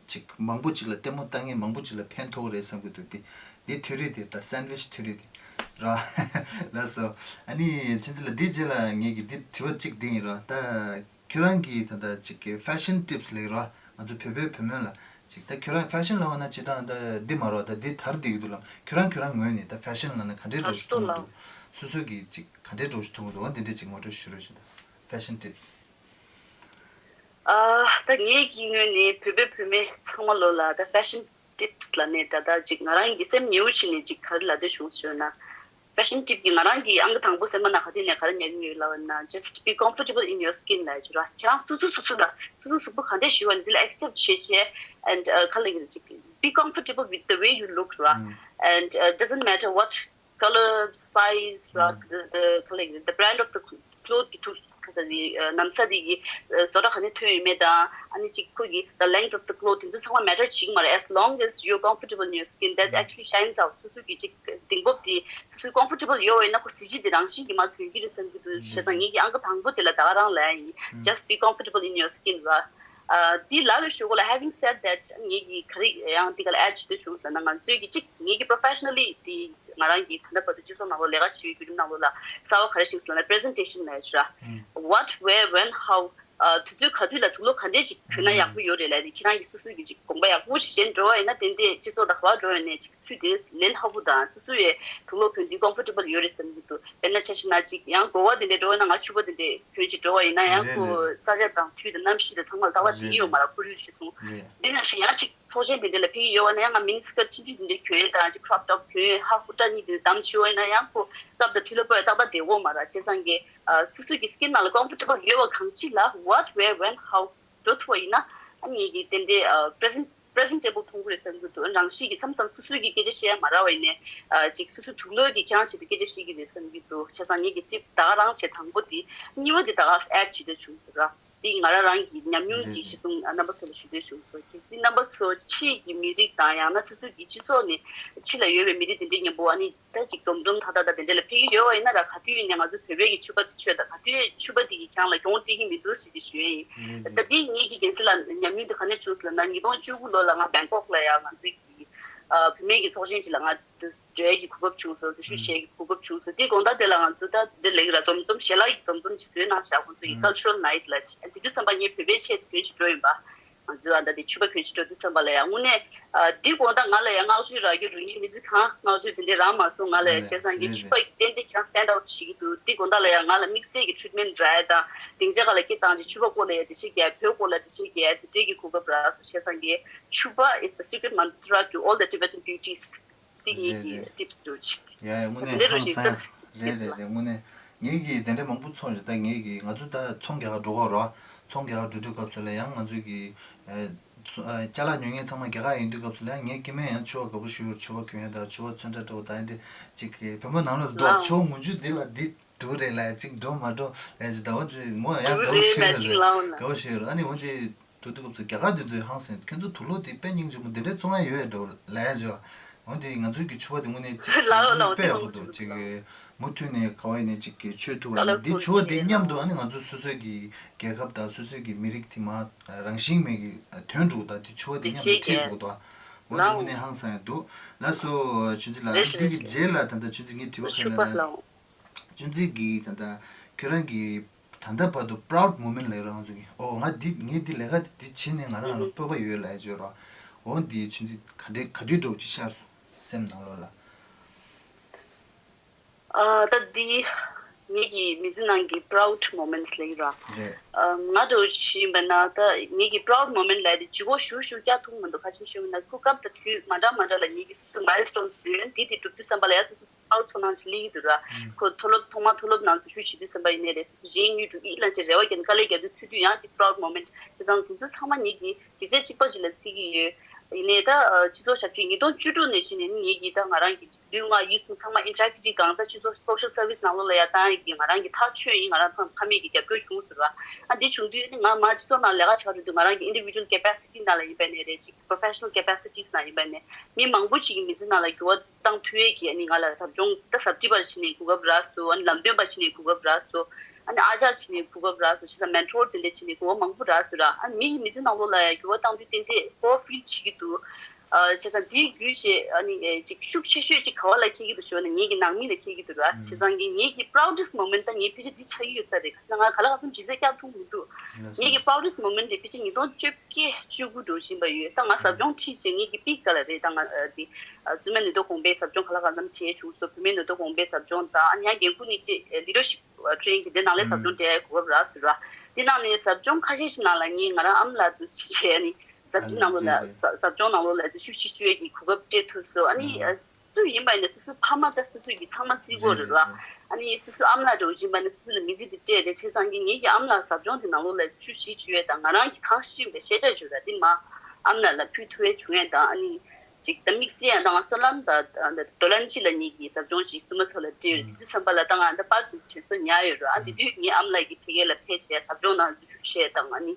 ཅིག་མང་པོ་ཅིག་ལ་ལྟད་མོ་ལྟ་མཁན་མང་པོ་ཅིག་ལ་ཕན་ཐོགས་རེད་བསམ་གྱི་འདུག་དེ་འདི་ཐིའོ་རི་དེ་ད་སེན་ཌི་ཝིཆ་ཐིའོ་རི་དེ་ར། ལགས་སོ། ཨ་ནི་ཁྱེད་ཚོ་ལ་འདི་རྗེས་ལ་ངེད་ཀྱི་འདི་དྲི་བ་གཅིག་འདི་ཡིན་ར། ད་ཁྱོད་རང་གིས་ད་ད་ཅིག་གི་fashion tips་ལབ་ར་ང་ཚོ་བོད་པའི་བུ་མོ་ལ་ ཅིག་ད་ཁྱོད་རང་ཕེ་ཤན་ལབ་པ་ན་སྤྱིར་བཏང་ད་འདི་མ་རེད་པ། ད་འདི་དར་བསྡད་ཀྱི་འདུག་ལབ། ཁྱོད་རང་ཁྱོད་རང་ངོས་ནས་ད་ཕེ་ཤན་ལབ་ན་ག་འདྲའི་འདྲ་པོ་ཞིག་མཐོང་གི་འདུག་སོ་སོ་གིས་ཅིག་ག་འདྲའི་འདྲ་པོ་ཞིག་མཐོང་གི་འདུག་འོ་འདི་འདྲས་ཅིག་ངོ་སྤྲོད་ཞུ་རོགས་བྱེད་དང་། Fashion tips། ཨ། ད་ངེད་ཀྱི་ངོས་ནས་བོད་པའི་བུད་མེད་ཚང་མ་ལོ་ལ་ད་ཕེ་ཤན་ཊིབ་སི་ལབ་ནས་ད་ད་ཅིག་ང་རང་གི་སེམས་ཉེ་བོ་བྱས་ནས་ཅིག་ག་རེ་ལབ་འདོད་བྱུང་ཟེར་ན། ཕེ་ཤན་ཊིབ་སི་གི་ང་རང་གི་ཨང་ཀི་དང་པོ་སེམས་པ་ནང་ག་དུས་ནས་ག་རེ་ཉར་གྱི་ཡོད་ལབ་ན། Just be comfortable in your skin ལབ་ཡ་ཅིག་ར། ཁྱེད་རང་སོ་སོ་སོ་སོ་ལ་སོ་སོ་གཟུགས་པོ་ག་འདྲས་ཞིག་ཡོད་པ་འདི་ལ་ཨེག་སེབ་བྱེད་བྱས། And uh, ག་ལབ་ཀྱི་རེད། ཅིག be comfortable with the way you look ར། And uh, doesn't matter what color, size ར། The, the ག་ལབ་ཀྱི་རེད། The brand of the cloth གི་ཐུག་ག་ས་དེ་ནམ་ས་དེ་གི་བཟོ་གྲྭ་ག་ནས་ཐོན་ཡོད་མེད་དང་། ཨ་ནི་ཅིག་ཁོ་གི་the length of the cloth དེ་ཚོ་ཚང་མ་མེ་ཊར་བྱེད་ཀྱི་མ་རེད། As long as you're comfortable in your skin, that actually shines out. སོ་སོ་གི་ཅིག་གདིང་སྤོབས་དེ་སོ་སོའི་comfortable ཡོད་པ་ཡིན་ན་ཁོ་གཟི་བརྗིད་དེ་རང་བཞིན་གྱིས་མར་ཐོན་གྱི་རེད་བསམ་གྱི་འདུག་བྱས་ཙང་ངེད་ཀྱི་ཨང་ཀི་དང་པོ་དེ་ལ་ད་ག་རང་ལབ་ཡ་ཡིན། Just be comfortable in your skin ར། དེ་ལབ་པའི་ཞོར་ལ་having said that ངེད་ཀྱི་ག་རེ་ཡང་དེ་ག་ལ་add བྱེད་འདོད་བྱུང་ཟེར་ན། ང་ཚོའི་གི་ཅིག་ངེད་ཀྱི་professionally དེ་ང་རང་གི་ད་ལྟ་བར་དུ་སྤྱི་ཚོགས་ནང་ལོགས་ལས་ཀ་བྱེད་པའི་བརྒྱུད་རིམ་ནང་ལོགས་ལ་གསར་པ་ག་རེ་ཤེས་ཟེར་ན་presentation ལབ་ཡ་ཅིག་ར། What, where, when, how དུས་ཚོད་ག་དུས་ལ་དུག་ལོག་ག་འདྲས་ཅིག་གྱོན་ན་ཡག་པོ་ཡོད་རེད་ལབ་ནས། ཁྱེད་རང་གིས་སོ་སོའི་གི་ཅིག་དགོངས་པ་ཡག་པོ་ཞིག་བཞེས་འགྲོ་བ་ཡིན་ན། ཏན་ཏན་སྤྱི་ཚོགས་དང་ག་པར་འགྲོ་ཡོང་ནས་ཅིག་ཚུལ་དེ་ལེན་ཧ་པོ་དང་། སོ་སོ་ཡི་དུག་ལོག་གྱོན་དུས་comfortable ཡོད་རེད་བསམ་གྱི་འདུག་དཔེར་ན་ཆ་བཞག་ན་ཅིག་ཡང་གོ་བ་དེ་འདྲས་འགྲོ་ཡོང་ན། ང་ཕྱུ་པ་དེ་འདྲས་གྱོན་ཅིག་འགྲོ་བ་ཡིན་ན་ཡང་ཁོ་ས་ཆ་དང་དུས་དང་གནམ་གཤིས་དང་ཚང་མ་ལ་རྟག་པར་བསྡད་ཀྱི་ཡོད་མ་རེད། ཁོར་ཡུག་ཞིག་སོང་། དེ་ནང་བཞིན་ཡང་ཅིག་ཚོགས་ཆེན་དེ་འདྲས་ལ་ཕེབས་ཀྱི་ཡོད་པ་ན་ཡང་། ང་མི་ནི་སི་ཀར་ཊི་ཆུང་ཆུང་དེ་འདྲས་གྱོན་དང་ཅིག་crop top གྱོན། ཧ་ཧུར་ཐག་གཉིས་དེ་འདྲས་བསྡམས་བྱས་པ་ཡིན་ན་ཡང་ཁོ་སྐབས་དང་དུས་ལ་བབས་པའི་རྟག་པར་བསྡད་ཀྱི་ཡོད་མ་རེད། བྱས་ཙང་གི་སོ་སོ་གི་སི་ཀིན་ནང་ལ་comfortable ཡོད་པ་གང་ཅི་ལ་what, where, when, how འགྲོ་ཐུབ་པ་ཡིན་ན། ཨ་ནི་ངེད་ཀྱི་ཏན་ཏན་present- presentable མཐོང་གི་རེད་བསམ་གྱི་འདུག་རང་བཞིན་གྱིས་མཚམས་མཚམས་སོ་སོའི་གི་སྐད་ཆ་བཤད་ཡ་མ་རག་པ་ཡིན་ནའི་ཅིག་སོ་སོའི་དུག་ལོག་གིས་ཁྱེད་རང་ཆེད་དུ་སྐད་ཆ་བཤད་ཀྱི་རེད་བསམ་གྱི་འདུག་བྱས་ཙང་ངེད་ཀྱི་ཊིབ་ད་ག་རང་བྱས། དང་པོ་དེ། གཉིས་པ་དེ་ད་ག་add བྱེད་འདོད་བྱུང་ཟེར་ར། དེ་ང་རང་རང་གི་ཉམས་མྱོང་གི་གཞི་བཟུང་རྣམ་པ་ཚོ་ལ་ཞུ་འདོད་བྱུང་སོང་། གལ་སྲིད་རྣམ་པ་ཚོ་ཕྱི་གི་མི་རིགས་དང་ཡང་ན་སོ་སོ་གི་སྤྱི་ཚོགས་ནས་ཕྱི་ལ་ཡོད་པའི་མི་རིགས་དེ་འདྲའི་མཉམ་པོ་ཨ་ནི་ད་ཅིག་འཛོམས་འཛོམས་ཐག་ཐག་ད་དེ་འདྲ་ལ་ཕེབས་ཀྱི་ཡོད་པ་ཡིན་ན་ར། ག་དུས་ཡིན་ནའི་ང་ཚོ་བོད་པའི་གི་ཕྱུ་པ་དེ་མཆོད་དང་། ག་དུས་ཕྱུ་པ་དེ་གིས་ཁྱེད་རང་ལ་གྱོང་སྤྲད་ཀྱི་མི་འདུག་ཟེར་ཏེ་ཞུ་ཡ་ཡིན། ད་དེ་ངེད་ཀྱི་རྒན་ཚེ་ལགས་ཉམས་མྱོང་དེ་ག་ནས་བྱུང་ཟེར་ལབ་ན། ཉིས་སྟོང་བཅུ་དགུ་ལོ་ལ་ང་བེང་ཀོག་ལ་ཡ་ང་ཚོའི་གི་བུད་མེད་ཀྱི་ཚོགས་ཆེན་ཅིག་ལ་ང་འགྲོ་ཡ་གི་གོ་སྐབས་བྱུང་སོང་། འཛུལ་ཞུགས་བྱེད་ཀྱི་གོ་སྐབས་བྱུང་སོང་། དེའི་དགོང་དག་དེ་ལ་ང་ཚོ་ད་དེ་ལེགས་ར་འཛོམས་འཛོམས་ཞལ་ལག་གི་འཛོམས་འཛོམས་ཅིག་བཟོས་གནང་བཞག་ཁོང་ཚོ་ཡི་cultural night ལ་ཅིག་དེ་དུས་ཙམ་པ་ངས་བོད་པའི་ཆས་དེ་གྱོན་ཅིག་འགྲོ་ཡིན་པ། ང་ཚོ་ཨ་ད་དེ་ཕྱུ་པ་གྱོན་ཅིག་འགྲོ་དུས་ཙམ་པ་ལ་ཡ་དངོས་གནས་ཨ་དེའི་དགོང་དག་ང་ལ་ཡ་བསྔགས་བརྗོད་རག་རྒྱུ་རུ་ངའི་མི་ཚེ་གང་བསྔགས་བརྗོད་དེ་འདྲས་རག་མ་སོང་ང་ལ་ཡ། བྱས་ཙང་ངས་ཕྱུ་པ་ཡི་ཏན་ཏན་ཁྱེད་རང་stand out བྱེད་ཀྱི་འདུག་དེའི་དགོང་དག་ལ་ཡ་ང་ལ་དམིགས་བསལ་གྱི་treatment རག་ཡ་དང་། སྡིངས་ཆ་ཁ་ལ་སྐད་བཏང་ཅིག་ཕྱུ་པ་སྐོར་ལ་ཡ་འགྲེལ་བཤད་རྒྱག་ཡ། བོད་སྐོར་ལ་འགྲེལ་བཤད་རྒྱག་ཡ་དེ་འདྲས་ཀྱི་གོ་སྐབས་རག་སོང་། བྱས་ཙང་ངས་ཕྱུ་པ is the secret mantra to all the Tibetan beauties དེ་ངེད་ཀྱི་ཊིབ་སི་འདྲ་བོ་ཅིག་ཡ་ཡ་དངོས་གནས་དེ་འདྲ་ཧང་སང་ཡ། རེད་རེད་རེད། དངོས་གནས་ངེད་ཀྱི་དེ་འདྲ་མང་པོ་ཚོར་ཡོད། ད་ངེད་ཀྱི་ང་ཚོ་ད་ཚོང་རྒྱག་ག་འགྲོ་གི་རེད་བ། ཚོང་རྒྱག་ག་འགྲོ་དུས་སྐབས་སུ་ལ་ཡང་ང་ཚོ་གི་ཨ་ཚོ- ཨ་ཅ་ལག་ཉོ་མཁན་ཚང་མ་རྒྱ་གར་ཡིན་དུས་སྐབས་སུ་ལ་ཡང་ངའི་སྐྱེ་དམན་ཡང་ཕྱུ་པ་དགའ་པོ་ཞིག་ཡོད། ཕྱུ་པ་གྱོན་ཡ་དང་ཕྱུ་པ་ཚོན་ཁྲ་འདྲ་བོ་དང་ཡ་འདི་ཅིག་གི་བོད་པ་ནང་ལོགས་ལ་འདུག་ཕྱུ་པ་ངུ་རྒྱུ་འདི་ལ་འདི་འགྲོ་རེད་ལ་ཅིག་འགྲོ་མ་འགྲོ་ལས་ཅིག་ད་བ་དུས་མོ་ཡང་དགའ་པོ་ཞིག་ཡོད་རེད། དགའ་པོ་ཞིག་ཡོད་རེད། ཨ་ནི་འོ་དེ་འགྲོ་དུས་སྐབས་སུ་རྒྱ་གར་དེ་ཚོས་ཧང་སང་ཁྱོད་ཚོ་དུག་ལོག་དེ་དཔེ་སྙིང་རྗེ་མོ་འདི་འདྲའི་བཙོང་ཡ་ཡོད་ཡ་འགྲོ་ལབ་ཡ་བྱས་པ། འོ་དེ་ང་ཚོའི་གི་ཕྱུ་པ་དེ་དངོས་གནས་ཅིག་ལའོ་ལའོ་དཔེ་ཡག་པོ་འདུག་ཅིག་གི་མུ་མཐུད་ནས་ག་བ་ཡིན་ནའི་ཅིག་གི་མཆོད་ཐུབ་པ་ལ་འདི་ཕྱུ་པ་དེ་མཉམ་དུ་ཨ་ནི་ང་ཚོ་སོ་སོའི་གི་རྒྱལ་ཁབ་དང་སོ་སོའི་གི་མི་རིགས་དེ་མ་རང་བཞིན་མེད་གི་དོན་འགྲུབ་ད་དེ་ཕྱུ་པ་དེ་མཉམ་དུ་ཁྲིད་འགྲོ་ད། འོ་དེ་དངོས་གནས་ཧང་སང་ཡ་འདུག་ལགས་སོ་ཆུ་ཚི་ལགས། འདི་གི་རྗེས་ལ་ད་ལྟ་ཆུ་ཚི་ངའི་དྲི་བ་ཁ་ལ་ལ། ཅུན་ཙི་གིས་ད་ལྟ་ཁྱོད་རང་གི་ད་ལྟ་བར་དུ་proud moment ལབ་རང་ཚོ་གི་ཨོ་ང་འདི་ངས་འདི་ལས་ཀ་འདི་བྱེད་ནས་ང་རང་ལ་སྤོབས་པ་ཡོད་ལབ་ཡ་བརྗོད་རོགས། འོ་འདི་ཆུན་ཙི་ག་འདྲའི་ག་དུས་འདྲ་བོ་ཅིག་ཤར་སོང་སེམས་ནང་ལོགས་ལ། ཨ་ད་འདི་ངེད་ཀྱི་མི་ཚེ་ནང་གི་proud moments ལབ་ཀྱི་ར། རེད། ཨ་ང་འདྲ་བོ་ཅིག་ཡིན་པ་ན་ད་ངེད་ཀྱི་proud moment ལབ་དེ་ལྗིད་ཁོག་ཞུ་ཞུ་རྒྱག་ཐུབ་མི་འདུག་ག་ཅི་ཞུ་ན་ཁོ་སྐབས་དང་དུས་མ་འདྲ་མ་འདྲ་ལ་ངེད་ཀྱི་སོ་སོའི་milestones ཡོད་འདི་དེ་འགྲུབ་དུས་ཙམ་པ་ལ་ཡ་སོ་སོ། ཨའུ་ཚོར་སྣང་ཅིག་སླེབས་ཀྱི་འདུག་ར། ཁོ་མཐོ་སློབ་ཐོག་མ་མཐོ་སློབ་ནང་འཛུལ་ཞུགས་བྱེད་དུས་ཙམ་པ་ཡིན་ནའི་རེད། སོ་སོ་ཇེ་ཨེན་ཡུ་འགྲོ་ཡིན་ལབ་བྱས་རེ་བ་བརྒྱབ་ནས་དཀའ་ལས་རྒྱག་དུས་ཚུད་དུས་ཡང་ཅིག་proud moment བྱས་ཙང་དེ་ཚོ་ཚང་མ་ངེད་ཀྱི་གཞི་རྩའི་གཅིག་པ་ཅིག་ལ་བརྩི་གི་ཡོད། ཡིན་ནའི་ད་སྤྱི་ཚོགས་ཞབས་ཕྱི་ཉིས་སྟོང་བཅུ་དྲུག་ནས་བྱས་ནས་ནི་ངེད་ཀྱིས་ད་ང་རང་གི་ལུས་ངག་ཡིད་གསུམ་ཚང་མ་ཨིན་ཊར་ཨེག་ཊིབ་གང་ཚ་སྤྱི་ཚོགས་social service ནང་ལོགས་ལ་ཡར་བཏང་ཡག་གི་ང་རང་གི་ཐག་ཆོད་ཡིན། ང་རང་ཚང་ཕ་མེས་ཀྱི་རྒྱབ་སྐྱོར་བྱུང་ཟེར་བ། ཨ་འདི་བྱུང་དུས་ནི་ང་མ་སྤྱི་ཚོགས་ནང་ལས་ཀ་བྱེད་ག་འགྲོ་དུས་ང་རང་གི་individual capacity ནང་ལ་ཡིན་པ་ནས་རེད། ཅིག་professional capacities ནང་ཡིན་པ་ནས་མི་མང་པོ་ཅིག་གི་མི་ཚེ་ནང་ལ་འགྱུར་བ་བཏང་ཐུབ་ཡས་ཀྱི་ཨ་ནི་ང་ལ་ཟབ་སྦྱོང་ད་ཟབ་ཁྲིད་པ་བྱས་ནས་གོ་སྐབས་རག་སོང་། ཨ་ནི་ལམ་སྟོན་པ་བྱས་ནས་གོ་སྐབས་རག་སོང་། ཨ་ནི་ཨ་ཅག་བྱས་ནས་གོ་སྐབས་རག་སོང་། བྱས་ཙང་mentor དེ་འདྲ་བྱས་ནས་གོ་བ་མང་པོ་རག་སོང་ར། ཨ་ནི་མི་ཡི་མི་ཚེ་ནང་ལོགས་ལ་ཡང་འགྱུར་བ་བཏང་དུས་ཏན་ཏན་ཁོ་feel བྱེད་ཀྱི་འདུག་ཨ་བྱས་ཙང་དེའི་བརྒྱུད་བྱས་ཨ་ནི་ཨེ་ཅིག་ཤུགས་ཆེ་ཤོས་ཅིག་ག་བ་ལ་འཁྱེར་གྱི་འདུག་ཞུ་བ་ན་ངེད་ཀྱི་ནང་མི་ལ་འཁྱེར་གྱི་འདུག་ར། བྱས་ཙང་གི་ངེད་ཀྱི་proudest moment ད་ངའི་ཕལ་ཆེར་འདི་ཆགས་ཀྱི་ཡོད་ས་རེད། ག་ཞེ་ན་ང་ག་ལ་གང་འཚམ་ཇི་སྲིད་བཀྱག་ཐུབ་མི་འདུག་ངེད་ཀྱི་proudest moment དེ་ཕལ་ཆེར་ཉིས་སྟོང་བཅོ་བརྒྱད་བཅུ་དགུ་འགྲོ་བཞིན་པ་ཡོད། ད་ང་ཟབ་སྦྱོང་ཁྲིད་བྱས་ངེད་ཀྱི་པིག་ག་ལ་རེད། ད་ང་ཨ་འདི་ཨ་བཙུན་མའི་ནུས་སྟོབས་གོང་སྤེལ་ཟབ་སྦྱོང་ག་ལ་གང་འཚམ་བྱས་བྱུང་སོང་། བུད་མེད་ནུས་སྟོབས་གོང་སྤེལ་ཟབ་སྦྱོང་དང་ཨ་ནི་ཡང་འགན་ཁུར་ནི་ཅིག་leadership training གི་དེ་ནང་ལས་ཟབ་སྦྱོང་སྤྲད་གོ་སྐབས་རག་སོང་ར། དེ་ནང་ནས་ཟབ་སྦྱོང་ཁ་ཤས་ཤིག་ནང་ལ་ངས་ང་རང་ཨ་མ་ལགས་དུ་ཞིག་བྱས་ནི་ཟབ་སྦྱོང་ནང་ལོགས་ལ་ཟབ་སྦྱོང་ནང་ལོགས་ལ་ཤུགས་ཆེ་བཅོས་ཀྱི་གོ་སྐབས་སྤྲད་ཐུབ་སོང་། ཨ་ནི་སུ་ཡིན་པ་ཡིན་ན་སོ་སོའི་ཕ་མ་དང་སོ་སོ་གི་ཚང་མ་བརྩི་དགོས་རེད་ར། ཨ་ནི་སོ་སོའི་ཨ་མ་ལགས་འདྲ་བོ་ཡིན་པ་ན་སོ་སོ་ལ་མི་ཚེ་འདི་སྤྲད་རེད། བྱས་ཙང་གི་ངེད་ཀྱི་ཨ་མ་ལགས་ཟབ་སྦྱོང་དེ་ནང་ལོགས་ལ་ཤུགས་ཆེ་བཅོས་ཡས་དང་ང་རང་གི་གང་ཤེས་པའི་ཤེས་བྱ་བཅོས་ར་དེ་མ་ཨ་མ་ལགས་ལ་ཕུལ་ཐུབ་ཡས་བྱུང་ཡས་དང་ཨ་ནི། ཅིག་ད་དམིགས་བསལ་ཡང་ད་ང་སོ་ལམ་ད་ད་ད་ཌོ་ལན་ཅི་ལ་ཉིད་ཀྱི་ཟབ་སྦྱོང་ཅིག་བཙུན་མ་ཚོ་ལ་སྤྲད་ཡོད། དེ་དུས་ཙམ་པ་ལ་ད་ང་ད་པར་དུ་དྲན་གསོ་ཉར་ཡོད་རེད། ཨ་དེ་དུས་ངའི་ཨ་མ་ལགས་ཀྱིས་ཕ་གི་ལ་ཕེབས་བྱས་ཟབ་སྦྱོང་ནང་འཛུལ་ཞུགས་བྱས་དང་ཨ་ནི་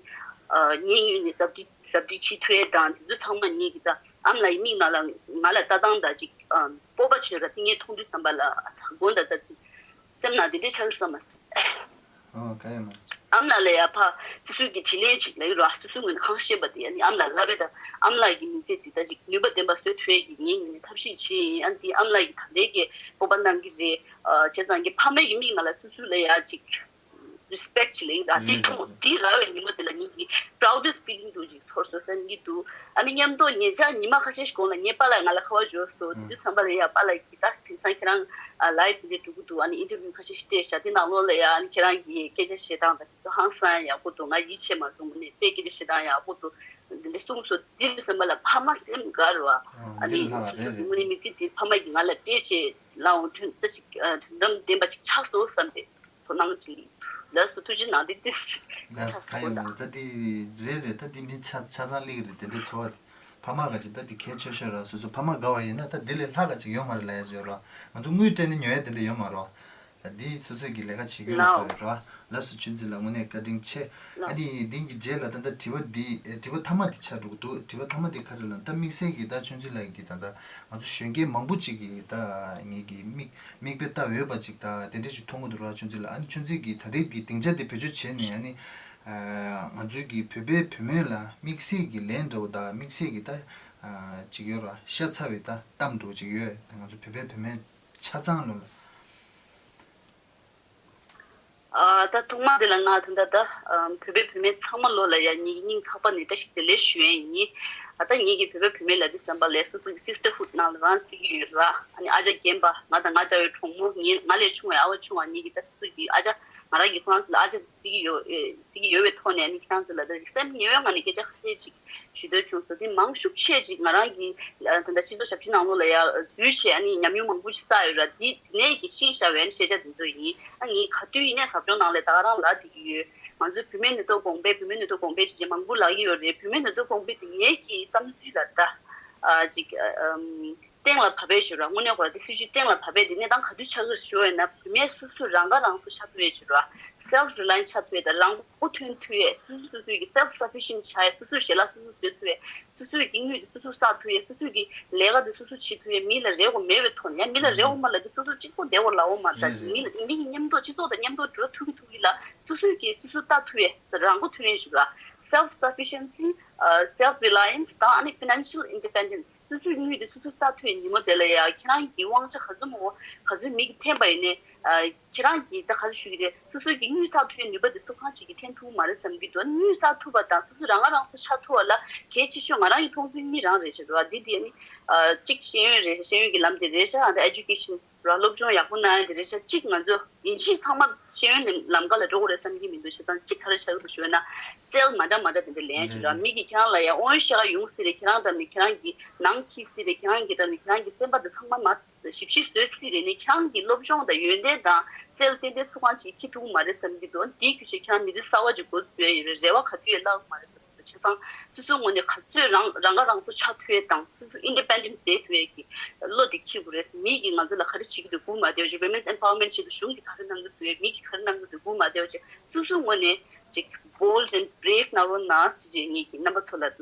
ཨ་མཉན་ཡོད་ནས་ཟབ་ཁྲིད་ཟབ་ཁྲིད་བྱེད་ཐུབ་ཡས་དང་དེ་ཚོ་ཚང་མ་ངེད་ཀྱི་ད་ཨ་མ་ལགས་ཀྱི་མིག་ནང་ལ་ང་ལ་ལྟ་སྟངས་དང་ཅིག་ཨ་སྤོབས་པ་བྱོས་ར་དེ་ངས་མཐོང་དུས་ཙམ་པ་ལ་ཨ་ད་དགོངས་དག་ད་དེ་སེམས་ནང་དེ་འདྲའི་ཆགས་ཀྱི་ས་མ་ཟད། ཨོ་ག་ཡ་མ། ཨ་མ་ལགས་ལ་ཡ་ཕ་སོ་སོའི་གི་དྲིན་ལན་ཅིག་ལབ་ཡོད་ར། སོ་སོའི་ངོས་ནས་གང་ཤེས་པ་དེ་ཨ་ནི་ཨ་མ་ལགས་ལབ་པས་ད་ཨ་མ་ལགས་ཀྱི་མི་ཚེ་འདི་ད་ཅིག་ནུས་པ་ལྡན་པ་བཟོ་ཐུབ་ཡས་ཀྱི་ངའི་ངོས་ནས་ཐབས་ཤེས་བྱས་ཡིན། ཨ་ནི་དེ་ཨ་མ་ལགས་ཀྱིས་ད་ལྟའི་གི་སྤོབས་པ་གནང་གི་རེད། ཨ་བྱས་ཙང་གི་ཕ་མའི་གི་མིག་ནང་ལ་སོ་སོ་ལ་ཡ་ཅིག་རི་སི་པེག་ཅིག་ལབ་ཡོད་ར། དེ་མཐོང་དེ་རག་པའི་ཉིན་མོ་དེ་ལ་ངེད་ཀྱི་proudest feeling དུ་ཅིག་ཚོར་སོང་བསམ་གྱི་འདུག་ཨ་ནི་མཉམ་དུ་ཉེ་ཆར་ཉི་མ་ཁ་ཤས་ཤིག་གོང་ལ་ངའི་པཱ་ལགས་ང་ལ་ཁ་པར་འབྱོར་སོང་། དེ་དུས་ཙམ་པ་ལ་ཡ་པཱ་ལགས་ཀྱིས་ད་དེང་སང་ཁྱེད་རང་ལའེབ་དེ་འདྲ་འགྲོ་གི་འདུག་ཨ་ནི་ཨིན་ཊར་བིའུ་ཁ་ཤས་ཤིག་སྤྲད་ཤག་དེ་ནང་ལོགས་ལ་ཡ་ཨ་ནི་ཁྱེད་རང་གི་སྐད་ཆ་བཤད་སྟངས་དང་དེ་ཚོ་ཧང་སང་ཡག་པོ་འདུག་ང་ཡིད་ཆེས་མ་སོང་། དངོས་གནས་དཔེ་སྐད་ཆ་བཤད་སྟངས་ཡག་པོ་འདུག་འདི་འདྲ་གསུངས་སོང་། དེ་དུས་ཙམ་པ་ལ་ཕ་མ་སེམས་དགའ་རུ་བ། ཨ་ནི་སོ་སོ་གི་དངོས་གནས་མི་ཚེ་འདི་ཕ་མ་གིས་ང་ལ་སྤྲད་བྱས་ལའང་དོན་ད་ཅིག་དོན་དམ་ལྡན་པ་ཅིག་ཆགས་སོང་བསམ་པའི་དོ་སྣང་ཅིག་ལགས་སོ། ཐུགས་རྗེ་གནང་། འདི་ཏིས་ལགས་སོ། ག་ཡིན་མིན་ད་འདི་རེད་རེད། ད་འདི་མི་ཆ་ཆ་ཚང་སླེབས་ཀྱི་རེད། དེ་འདྲའི་ཚོར་བ་དེ་ཕ་མ་ག་ཅིག་ད་འདི་གལ་ཆེ་ཤོས་ར། སོ་སོ་ཕ་མ་དགའ་བ་ཡིན་ན་ད་འདི་ལས་ལྷག་ག་ཅིག་ཡོད་མ་རེད་ལབ་ཡ་ཅིག་ཡོད་ར། ང་ཚོ་དངུལ་སྤྲད་ནས་ཉོ་ཡ་དེ་འདྲ་ཡོད་མ་རེད། ད་འདི་སོ་སོས་ཀྱི་ལས་ཀ་བྱེད་རྒྱུ་ལ་ལའོ་བབས་ཡོད་ར། ལགས་སོ། ཆོས་འཛིན་ལགས་དངོས་གནས་བཀའ་དྲིན་ཆེ། ལགས། ཨ་ནི་འདི་གི་རྗེས་ལ་ད་ལྟ་དྲི་བ་འདི་ཨེ་དྲི་བ་མཐའ་མ་འདི་ཆགས་འགྲོ་གི་འདུག་དྲི་བ་མཐའ་མ་འདི་ག་རེ་ལབ་ན་ད་དམིགས་བསལ་གྱི་ད་ཆོས་འཛིན་ལགས་ཀྱིས་ད་ལྟ་ང་ཚོ་གཞོན་སྐྱེས་མང་པོ་ཅིག་གིས་ད་ངེད་ཀྱི་མིག་མིག་དཔེ་ལྟ་འོས་པ་ཅིག་ད་དེ་འདྲ་ཞིག་མཐོང་གི་འདུག་ར། ཆོས་འཛིན་ལགས། ཨ་ནི་ཆོས་འཛིན་གྱིས་ད་རེས་ཀྱི་སྡིངས་ཆ་དེ་བེད་སྤྱོད་བྱས་ནས་ཨ་ནི་ཨ་ང་ཚོའི་གི་བོད་པའི་བུད་མེད་ལ་དམིགས་བསལ་གྱི་ལན་འདྲ་བོ་དང་དམིགས་བསལ་གྱི་ད་ཨ་ཅིག་ཡོད་ར། ཤ་ཚ་བའི་ད་གཏམ་འདྲ་བོ་ཅིག་ཡོད། ད་ང་ཚོ་བོད་པའི་བུད་མེད་ཆ་ཚང་ལོ་ལ། ཨ་ད་ཐོག་མ་དེ་ལ་ང་ད་ལྟ་ད་ཨ་བོད་པའི་བུད་མེད་ཚང་མ་ལོ་ལ་ཡ་ངེད་ཀྱི་སྙིང་ཐག་པ་ནས་བཀྲ་ཤིས་བདེ་ལེགས་ཞུ་ཡས་ཡིན། ཨ་ད་ངེད་ཀྱི་བོད་པའི་བུད་མེད་ལབ་དུས་ཙམ་པ་ལ་སོ་སོ་གི་སིས་ཊར་ཧུཌ་ནང་ལ་རང་བརྩི་གི་ཡོད་ར། ཨ་ནི་ཨ་ཅག་རྒན་པ་ང་དང་ང་འདྲ་བའི་གྲོགས་མོ་ངེད་ང་ལས་ཆུང་བའི་ཨ་བ་ཆུང་བ་ངེད་ཀྱི་ད་སོ་སོ་གི་ཨ་ཅག་ང་རང་གི་ཁོ་རང་ཚོ་ལ་ཨ་ཅག་བརྩི་གི་ཡོད་ཨེ་བརྩི་གི་ཡོད་པའི་ཐོག་ནས་ཨ་ནི་ཁྱེད་རང་ཚོ་ལ་ད་སེམས་ཉེ་བའི་ངང་ནས་སྐད་ཆ་ཁ་ཤས་ཅིག་ཞུ་འདོད་བྱུང་སོང་། དེ་མང་ཤུགས་ཆེ་ཅིག་ང་རང་གི་ད་ལྟ་སྤྱི་ཚོགས་ཞབས་ཕྱི་ནང་ལོགས་ལ་ཡ་འཛུལ་བྱས་ཨ་ནི་ཉམས་མྱོང་མང་པོ་ཞིག་བསགས་ཡོད་ར། དེ་དེ་ནས་ཀྱི་ཤེས་བྱ་བའི་ཤེས་བྱ་དེ་ཚོ་ཡིན། ཨ་ངས་ག་དུས་ཡིན་ནའི་ཟབ་སྦྱོང་ནང་ལ་ད་ག་རང་ལབ་བསྡད་ཀྱི་ཡོད། ང་ཚོའི་བུད་མེད་ནུས་སྟོབས་གོང་འཕེལ་བུད་མེད་ནུས་སྟོབས་གོང་འཕེལ་ཞེས་མང་པོ་ལབ་ཀྱི་ཡོད་རེད། བུད་མེད་ནུས་སྟོབས་གོང་འཕེལ་དེ་ངེད་ཀྱི་བསམ་ཚུལ་ལ་ད་ཨ་ཅིག་ཨམ། གཏན་ལ་ཕབ་པའི་ཕྱིར་ར། དངོས་གནས་ཁོ་ར་དེ་སྲིད་ཇུས་གཏན་ལ་ཕབ་པའི་དེ་གནས་སྟངས་ག་དུས་ཆགས་ཀྱི་རེད་ཞུ་བས་ན་བུད་མེད་སོ་སོ་རང་ཁ་རང་གསོ་ཆགས་ཐུབ་པའི་ཕྱིར་ར། self reliant ཆགས་ཐུབ་པའི་དང་རང་མགོ་ཐོན་ཐུབ་པའི་སོ་སོ་སོ་སོའི་གི་self sufficient ཆགས་ཡས་སོ་སོའི་ཞལ་ལག་སོ་སོ་བཟོ་ཐུབ་པའི་སོ་སོའི་གི་དངུལ་དེ་སོ་སོ་བསགས་ཐུབ་པའི་སོ་སོའི་གི་ལས་ཀ་དེ་སོ་སོ་བྱེད་ཐུབ་པའི་མི་ལ་རེ་བ་མེད་པའི་ཐོག་ནས་ཡང་མི་ལ་རེ་བ་མ་ལབ་དེ་སོ་སོ་གཅིག་པོ་བདེ་བ་ལའོ་མ་ད་རེད་རེད། མི་ལ་མི་གི་མཉམ་དུ་སྤྱི་ཚོགས་དང་མཉམ་དུ་འགྲོ་ཐུབ་ཀྱི་ཐུབ་ཀྱི་ལ་སོ་སོའི་གི་སོ་སོ་ལྟ་ཐུབ་པའི་རང་མགོ་ཐོན་ཡས་ཞིག་ལ་self sufficiency self reliance དང་ཨ་ནི་financial independence སོ་སོའི་དངུལ་དེ་སོ་སོ་བསགས་ཐུབ་པའི་ཉིན་མོ་དེ་ལ་ཡ་ཁྱེད་རང་གི་དབང་ཆ་ག་ཚོད་མང་པོ་ག་ཚོད་མིག་གིས་འཐེན་པ་ཡིན་ནའི་ཁྱེད་རང་གིས་ད་ག་རེ་ཞུ་གི་རེད། སོ་སོའི་གི་དངུལ་བསགས་ཐུབ་པའི་ནུས་པ་དེ་སུ་གང་ཅིག་གིས་འཐེན་ཐུབ་ཀྱི་མ་རེད་བསམ་གྱི་འདུག་དངུལ་བསགས་ཐུབ་པ་དང་སོ་སོ་རང་ང་རང་སོ་ཆགས་ཐུབ་པ་ལ་གལ་ཆེ་ཤོས་ང་རང་གི་མཐོང་ཚུལ་གཉིས་རང་རེད་ཅེས་རེད་བ། འདི་དེ་ནི་གཅིག་ཤེས་ཡོན་རེད་ཤག་ཤེས་ཡོན་གྱི་ལམ་དེ་རེད་ཤག་ཨ་ད་education ར་སློབ་སྦྱོང་ཡག་པོ་གནང་ཡ་དེ་རེད་ཤག་གཅིག་ང་ཚོ་ཡིན་གཅིག་ཚང་མ་ཤེས་ཡོན་ནི་ལམ་ཀ་ལ་འགྲོ་དགོས་རེད་བསམ་གྱི་མི་འདུག་བྱས་ཙང་གཅིག་ག་རེ་ཆགས་ཀྱི་འདུག་ཞུ་བ་ན་རྩལ་མ་འདྲ་མ་འདྲ་དེ་འདྲ་ལེན་ཡ་ཅིག་ར། མི་གིས་ཁྱེད་རང་ལ་ཡ་དབང་ཤེས་ཡོང་སྲིད་རེད། ཁྱེད་རང་འགྲམ་ནས་ཁྱེད་རང་གི་ནང་འཁྱེར་སྲིད་རེད། ཁྱེད་རང་གི་འགྲམ་ནས་ཁྱེད་རང་གི་སེམས་པ་དེ་ཚང་མ་མ་ཞིབ་ཞིབ་བཟོས་སྲིད་རེད། ནས་ཁྱེད་རང་གི་སློབ་སྦྱོང་དང་ཡོན་ཏན་དང་རྩལ་ཏན་ཏན་སུ་གང་ཅིག་འཁྱེར་ཐུབ་ཀྱི་མ་རེད་བསམ་གྱི་འདུག་དེའི་ཁྱོད་ཆོས་ཁྱེད་རང་མི་ཚེ་གསར་བ་ཅིག་འགོ་འཛུགས་ཡ་ཡོད་རེད། རེ་བ་ག་དུས་ཡང་བརླག་གི་མ་རེད་བསམ། བྱས་ཙང་སོ་སོའི་ངོས་ནས་ག་ཚོད་རང་རང་ཁ་རང་གསོ་ཆགས་ཐུབ་ཡས་དང་སོ་སོ་independent བསྡད་ཐུབ་ཡས་ཀྱི་བློ་དེ་འཁྱེར་དགོས་རེད། མི་གིས་ང་ཚོ་ལ་ག་རེ་བྱེད་ཀྱི་འདུག་སྒུག་མ་བསྡད་བྱས། women's empowerment ཆེད་དུ་གཞུང་གིས་ག་རེ་གནང་གི་འདུག་མི་གིས་ག་རེ་གནང་གི་འདུག་སྒུག་མ་བསྡད་བྱས། སོ་སོའི་ངོས་ནས་ཅིག་bold and brave གནང་རོགས་གནང་ཞེས་ངེད་ཀྱིས་རྣམ་པ་ཚོ་ལ་ད་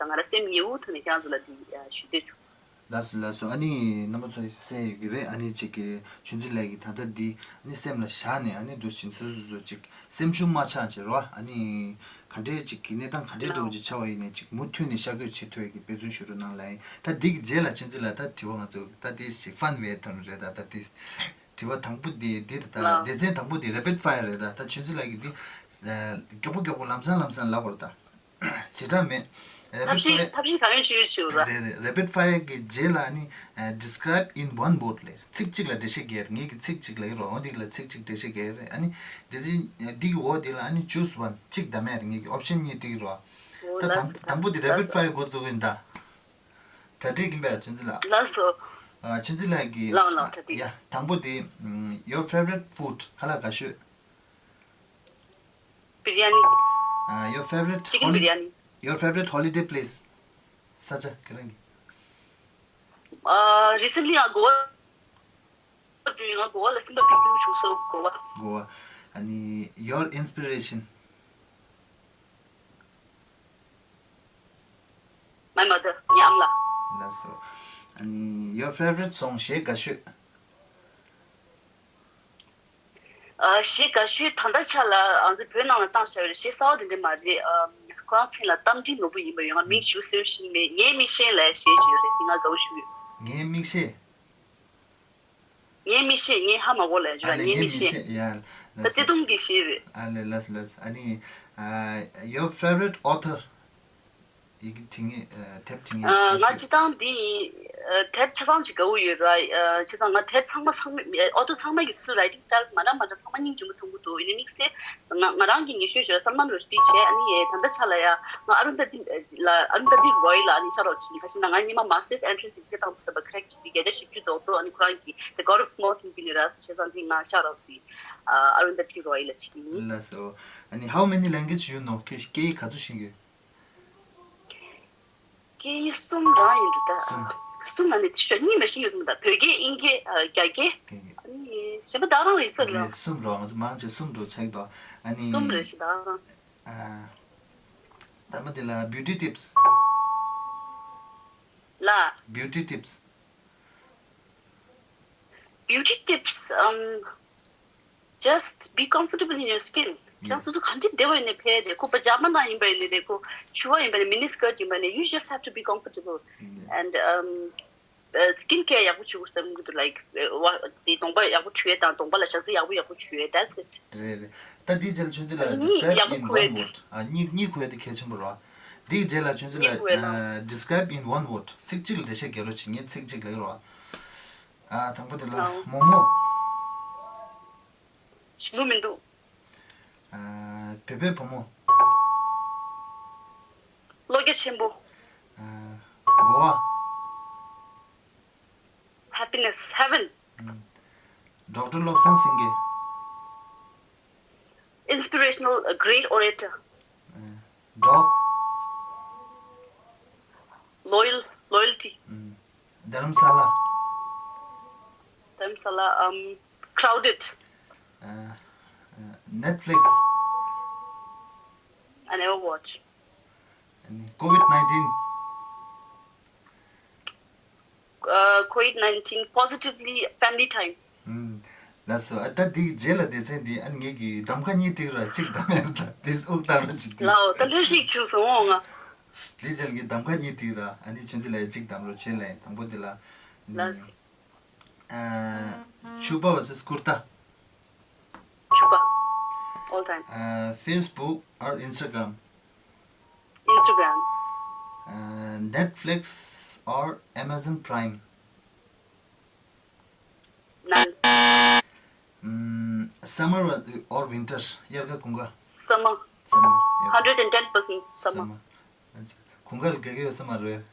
ང་རང་སེམས་ཉེ་བོའི་ཐོག་ནས་ཁྱེད་རང་ཚོ་ལ་དེ་ཞུ་འདོད་བྱུང་། ལགས་སོ་ལགས་སོ། ཨ་ནི་རྣམ་པ་ཚོ་གསན་ཡོད་ཀྱི་རེད། ཨ་ནི་ཅིག་གི་ཆོས་འཛིན་ལགས་ཀྱིས་ད་ལྟ་འདི་ཨ་ནི་སེམས་ལ་བཞག་ནས། ཨ་ནི་འདུག་བཞིན་སོ་སོ་སོ་ཅིག་སེམས་ཤུགས་མ་ཆག་བྱེད་རོགས། ཨ་ནི་ག་འདྲའི་ཅིག་གི་གནས་སྟངས་ག་འདྲའི་འདྲ་བོ་ཅིག་ཆགས་པ་ཡིན་ནའི་ཅིག་མུ་མཐུད་ནས་ཤར་བསྐྱོད་བྱེད་ཐུབ་ཡས་ཀྱི་འབད་བརྩོན་ཞུ་རོགས་གནང་ལབ་ཡིན། ད་འདི་གི་རྗེས་ལ་ཆོས་འཛིན་ལགས་ད་དྲི་བ་ང་ཚོ་ད་དེ་ཞིག་ཕན་བའི་དོན་རེད། ད་ད་དེ་དྲི་བ་དང་པོ་དེ་འདི་རེད། ད་ལགས། སྡེ་ཚན་དང་པོ་དེ་rapid fire རེད། ད་ད་ཆོས་འཛིན་ལགས་ཀྱིས་འདི་མགྱོགས་པོ་མགྱོགས་པོ་ལམ་སང་ལམ་སང་ལབ་དགོས་རེད། ད་ཞེ་དྲག་མེད། ཐབས་rapid ཤེས fire ཐབས་ཤེས་ག་རེ་ཞུ་ཡོད་ཞུ་ར། རེད་རེད། rapid fire གི་རྗེས་ལ་ཨ་ནི་describe in one word ལབ། ཚིག་གཅིག་ལ་འགྲེལ་བཤད་རྒྱག་རེད། ངེད་ཀྱི་ཚིག་གཅིག་ལབ་ཀྱི་རོགས། འོ་འདི་ལ་ཚིག་གཅིག་འགྲེལ་བཤད་རྒྱག་རེད། ཨ་ནི་དེ་ཚེ་འདི་གི་འོག་དེ་ལ་ཨ་ནི་choose one གཅིག་གདམ་ཡ་རེད། ངེད་ཀྱི་option གཉིས་སྤྲད་ཀྱི་རོགས། ད་དང་དང་པོ་དེ་rapid fire འགོ་བཙུགས་ཡིན་ད། གྲ་སྒྲིག་ཡིན་པས་ཆོས་འཛིན་ལགས། ལགས་སོ། ཨ་ཆོས་འཛིན་ལགས་ཀྱིས། ལགས་ལགས་གྲ་སྒྲིག་ཡ་དང་པོ་དེ། ཨམ། your favorite food ག་ལ་དགའ་ཤོས། Biryani. Uh, your favorite Chicken holi- biryani. Your favorite holiday place? ས་ཆ་ཁྱེད་རང་གི། Uh, recently, I go to, you know, Goa. Let's go to Goa. Goa. ཨ་ནི། your inspiration? My mother. ངའི་ཨ་མ་ལགས། ལགས་སོ། ཨ་ནི། your favorite song གཞས་དགའ་ཤོས། ཨ། གཞས་དགའ་ཤོས་ད་ལྟ་ཆ་ལ་ང་ཚོ་བོད་ནང་ལ་བཏང་བཞག་ཡོད་རེད། གཞས་གསར་བ་དེ་འདྲ་མ་རེད། ཨ། ཁོ་རང་མཚན་ལ་རྟ་མགྲིན་ནོར་བུ་ཡིན་པ་ཡོད། ང་མིང་ཞིག་གསལ་པོ་ཤེས་ཀྱི་མེད། ངའི་མིག་ཤེལ་ལ་གཞས་ཅིག་ཡོད་རེད། དེ་ང་དགའ་པོ་ཞིག་ཡོད། ངའི་མིག་ཤེལ། ངའི་མིག་ཤེལ། ངའི་ཧ་མ་གོ་ལ་ཡོད། ཨ་ལས། ངའི་ངའི་མིག་མིག་ཤེལ། ཤེལ་ཡ། ད་ལགས་བརྩེ་སོ། དུང་གི་གཞས་རེད། ཨ་ལས། ལགས་སོ་ལགས་སོ། ཨ་ནི། ཨ། your favorite author? ཡི་གེ་འབྲི་མཁན། ཨ། དེབ་འབྲི་མཁན། ཨ། ང་སྤྱིར་བཏང་འདི་ཡིན། ཨ། དེབ་ཆ་ཚང་ཅིག་དགའ་པོ་ཡོད་ར། ཨ། བྱས་ཙང་ང་དེབ་ཚང་མ་ཚང་མ། ཨ། author ཚང་མ་གི་སུ་writing style མ་འདྲ་མ་འདྲ་ཚང་མ་སྙིང་རྗེ་མོ་མཐོང་གི་འདུག་ཡིན་ནའི་དམིགས་བསལ་ང་ང་རང་གི་ངེས་ཤེས་ཞུ་ཡ་Salman Rushdie བྱས། ཨ་ནི་ད་ལྟ་ཆ་ལ་ཡ་ང་Arundhati ལ། Arundhati Roy ལ་ཨ་ནི་shout out བྱེད། ཁ་ཤས་ན་ང་སྔོན་མ་masters entrance exam བཏང་དུས་ཙམ་པ་crack བྱས་ཏེ་བརྒྱ་ཆ་བཞི་བཅུ་རྡོག་རྡོག་ཨ་ནི་ཁོ་རང་གི་The God of Small Things བྱས་ནས་ར། བྱས་ཙང་འདི་ང་shout out དེ་Arundhati Roy ལ་བྱེད་ཀྱི་ཡིན། ལགས་སོ། ཨ་ནི། How many language you know? ཁྱོད་སྐད་ཡིག་ག་ཚོད་ཤེས་ཀྱི་ཡོད། སྐད་ཡིག་གསུམ་རང་ཡིན་འདུག་ད། གསུམ། གསུམ་ནང་ནས་ཞོ་གཉིས་མ་ཤེས་ཡོད་སོང་ད། བོད་སྐད། དབྱིན་སྐད། ཨ། རྒྱ་སྐད། རྒྱ་སྐད། ཨ་ནི་གཞན་པ་ད་རང་ཡིན་ས་རེད། རེད། གསུམ་རོ། ང་ཚོ་མང་ཆེ་གསུམ་འགྲོ་ཆགས་ཀྱི་འདུག་ཨ་ནི། གསུམ་རེད་ཤི་ད་རང་། ཨ། ད་མ་དེ་ལ་beauty tips། ལ། Beauty tips། Beauty tips, um, just be comfortable in your skin. ཁྱེད་རང་སོ་སོ་ག་འདྲ་བདེ་བ་ཡིན་ནའི་ཕན་རེད། ཁོ་པ་ཇ་མ་ནང་ཡིན་པ་ཡིན་ནའི་རེད། ཁོ་ཕྱུ་པ་ཡིན་པ་ནའི། mini skirt ཡིན་པ་ནའི། you just have to be comfortable. Yes. And, um, uh, skin care ཡག་པོ་བྱེད་དགོས་བསམ་གྱི་འདུག Like, uh, དེ་གདོང་པ་ཡག་པོ་བྱུག་ཡས་དང་། གདོང་པ་ལ་ཞག་རྩི་ཡག་པོ་ཡག་པོ་བྱུག་ཡས། That's it. རེད་རེད། ད་འདིའི་རྗེས་ལ་ཆུ་ཚོད་ལ་གཉིད་describe ཡག་པོ in ཁུག་ཡས་one word. ཨ། གཉིད་གཉིད་ཁུག་ཡས་དེ་གལ་ཆེན་པོ་རེད། འདིའི་རྗེས་ལ་ཆུ་ཚོད་ལ། གཉིད་ཁུག་ཡས་ལ། ཨ། describe in one word. ཚིག་གཅིག་ལ་འགྲེལ་བཤད་རྒྱག་རོགས་བྱེད། ངས་ཚིག་གཅིག་ལབ་ཀྱི་རེད། ཨ། དང་པོ་དེ་ལ། ལའོ། མོག་མོག་ཞིམ་པོ་མི་འདུག་ཨ། བོད་པའི་བུ་མོ། བློ་རྒྱ་ཆེན་པོ། ཨ། གོ་བ། Happiness, heaven. ཨ། ཌོག་ཊར་བློ་བཟང་སེང་གེ། Inspirational, a great orator. ཨ། ཌོག Loyal, loyalty. ཨ། དྷ་རམ་ས་ལ། དྷ་རམ་ས་ལ། Um, crowded. ཨ། ཨ། Netflix. I never watch. ཨ་ནི། COVID nineteen. Uh, COVID nineteen, positively family time. ཨམ། ལགས་སོ། ཨ། ད་འདི་རྗེས་ལ་སྡེ་ཚན་འདི་ཨ་ནི་ངེད་ཀྱིས་གདམ་ཁ་གཉིས་བསྒྲིགས་ར། གཅིག་གདམ་ཡ་ད་འདི་དབུགས་བཏང་རོགས་བྱེད། འདི་ལའོ། ད་ལྷོད་ཤིག་བྱུང་སོང་ང་། འདི་རྗེས་ལ་ངས་གདམ་ཁ་གཉིས་བསྒྲིགས་ར། ཨ་ནི་ཆུ་ཚོད་ལ་གཅིག་གདམ་རོགས་བྱེད་ལབ། དང་པོ་འདི་ལ། ལགས་སོ། ཨ། ཕྱུ་པ་versus ཀུར་ཏ། ཕྱུ་པ། All time. ཨ། Facebook or Instagram? Instagram. ཨ། Netflix or Amazon Prime? None. ཨམ། Summer or winter? དབྱར་ཁ་དགུན་ཁ། Summer. Summer. དབྱར་ཁ། Hundred and ten percent summer. Summer. ཨ་ཙི། དགུན་ཁ་ལ་དགའ་གི་ཡོད་ས་མ་རེད།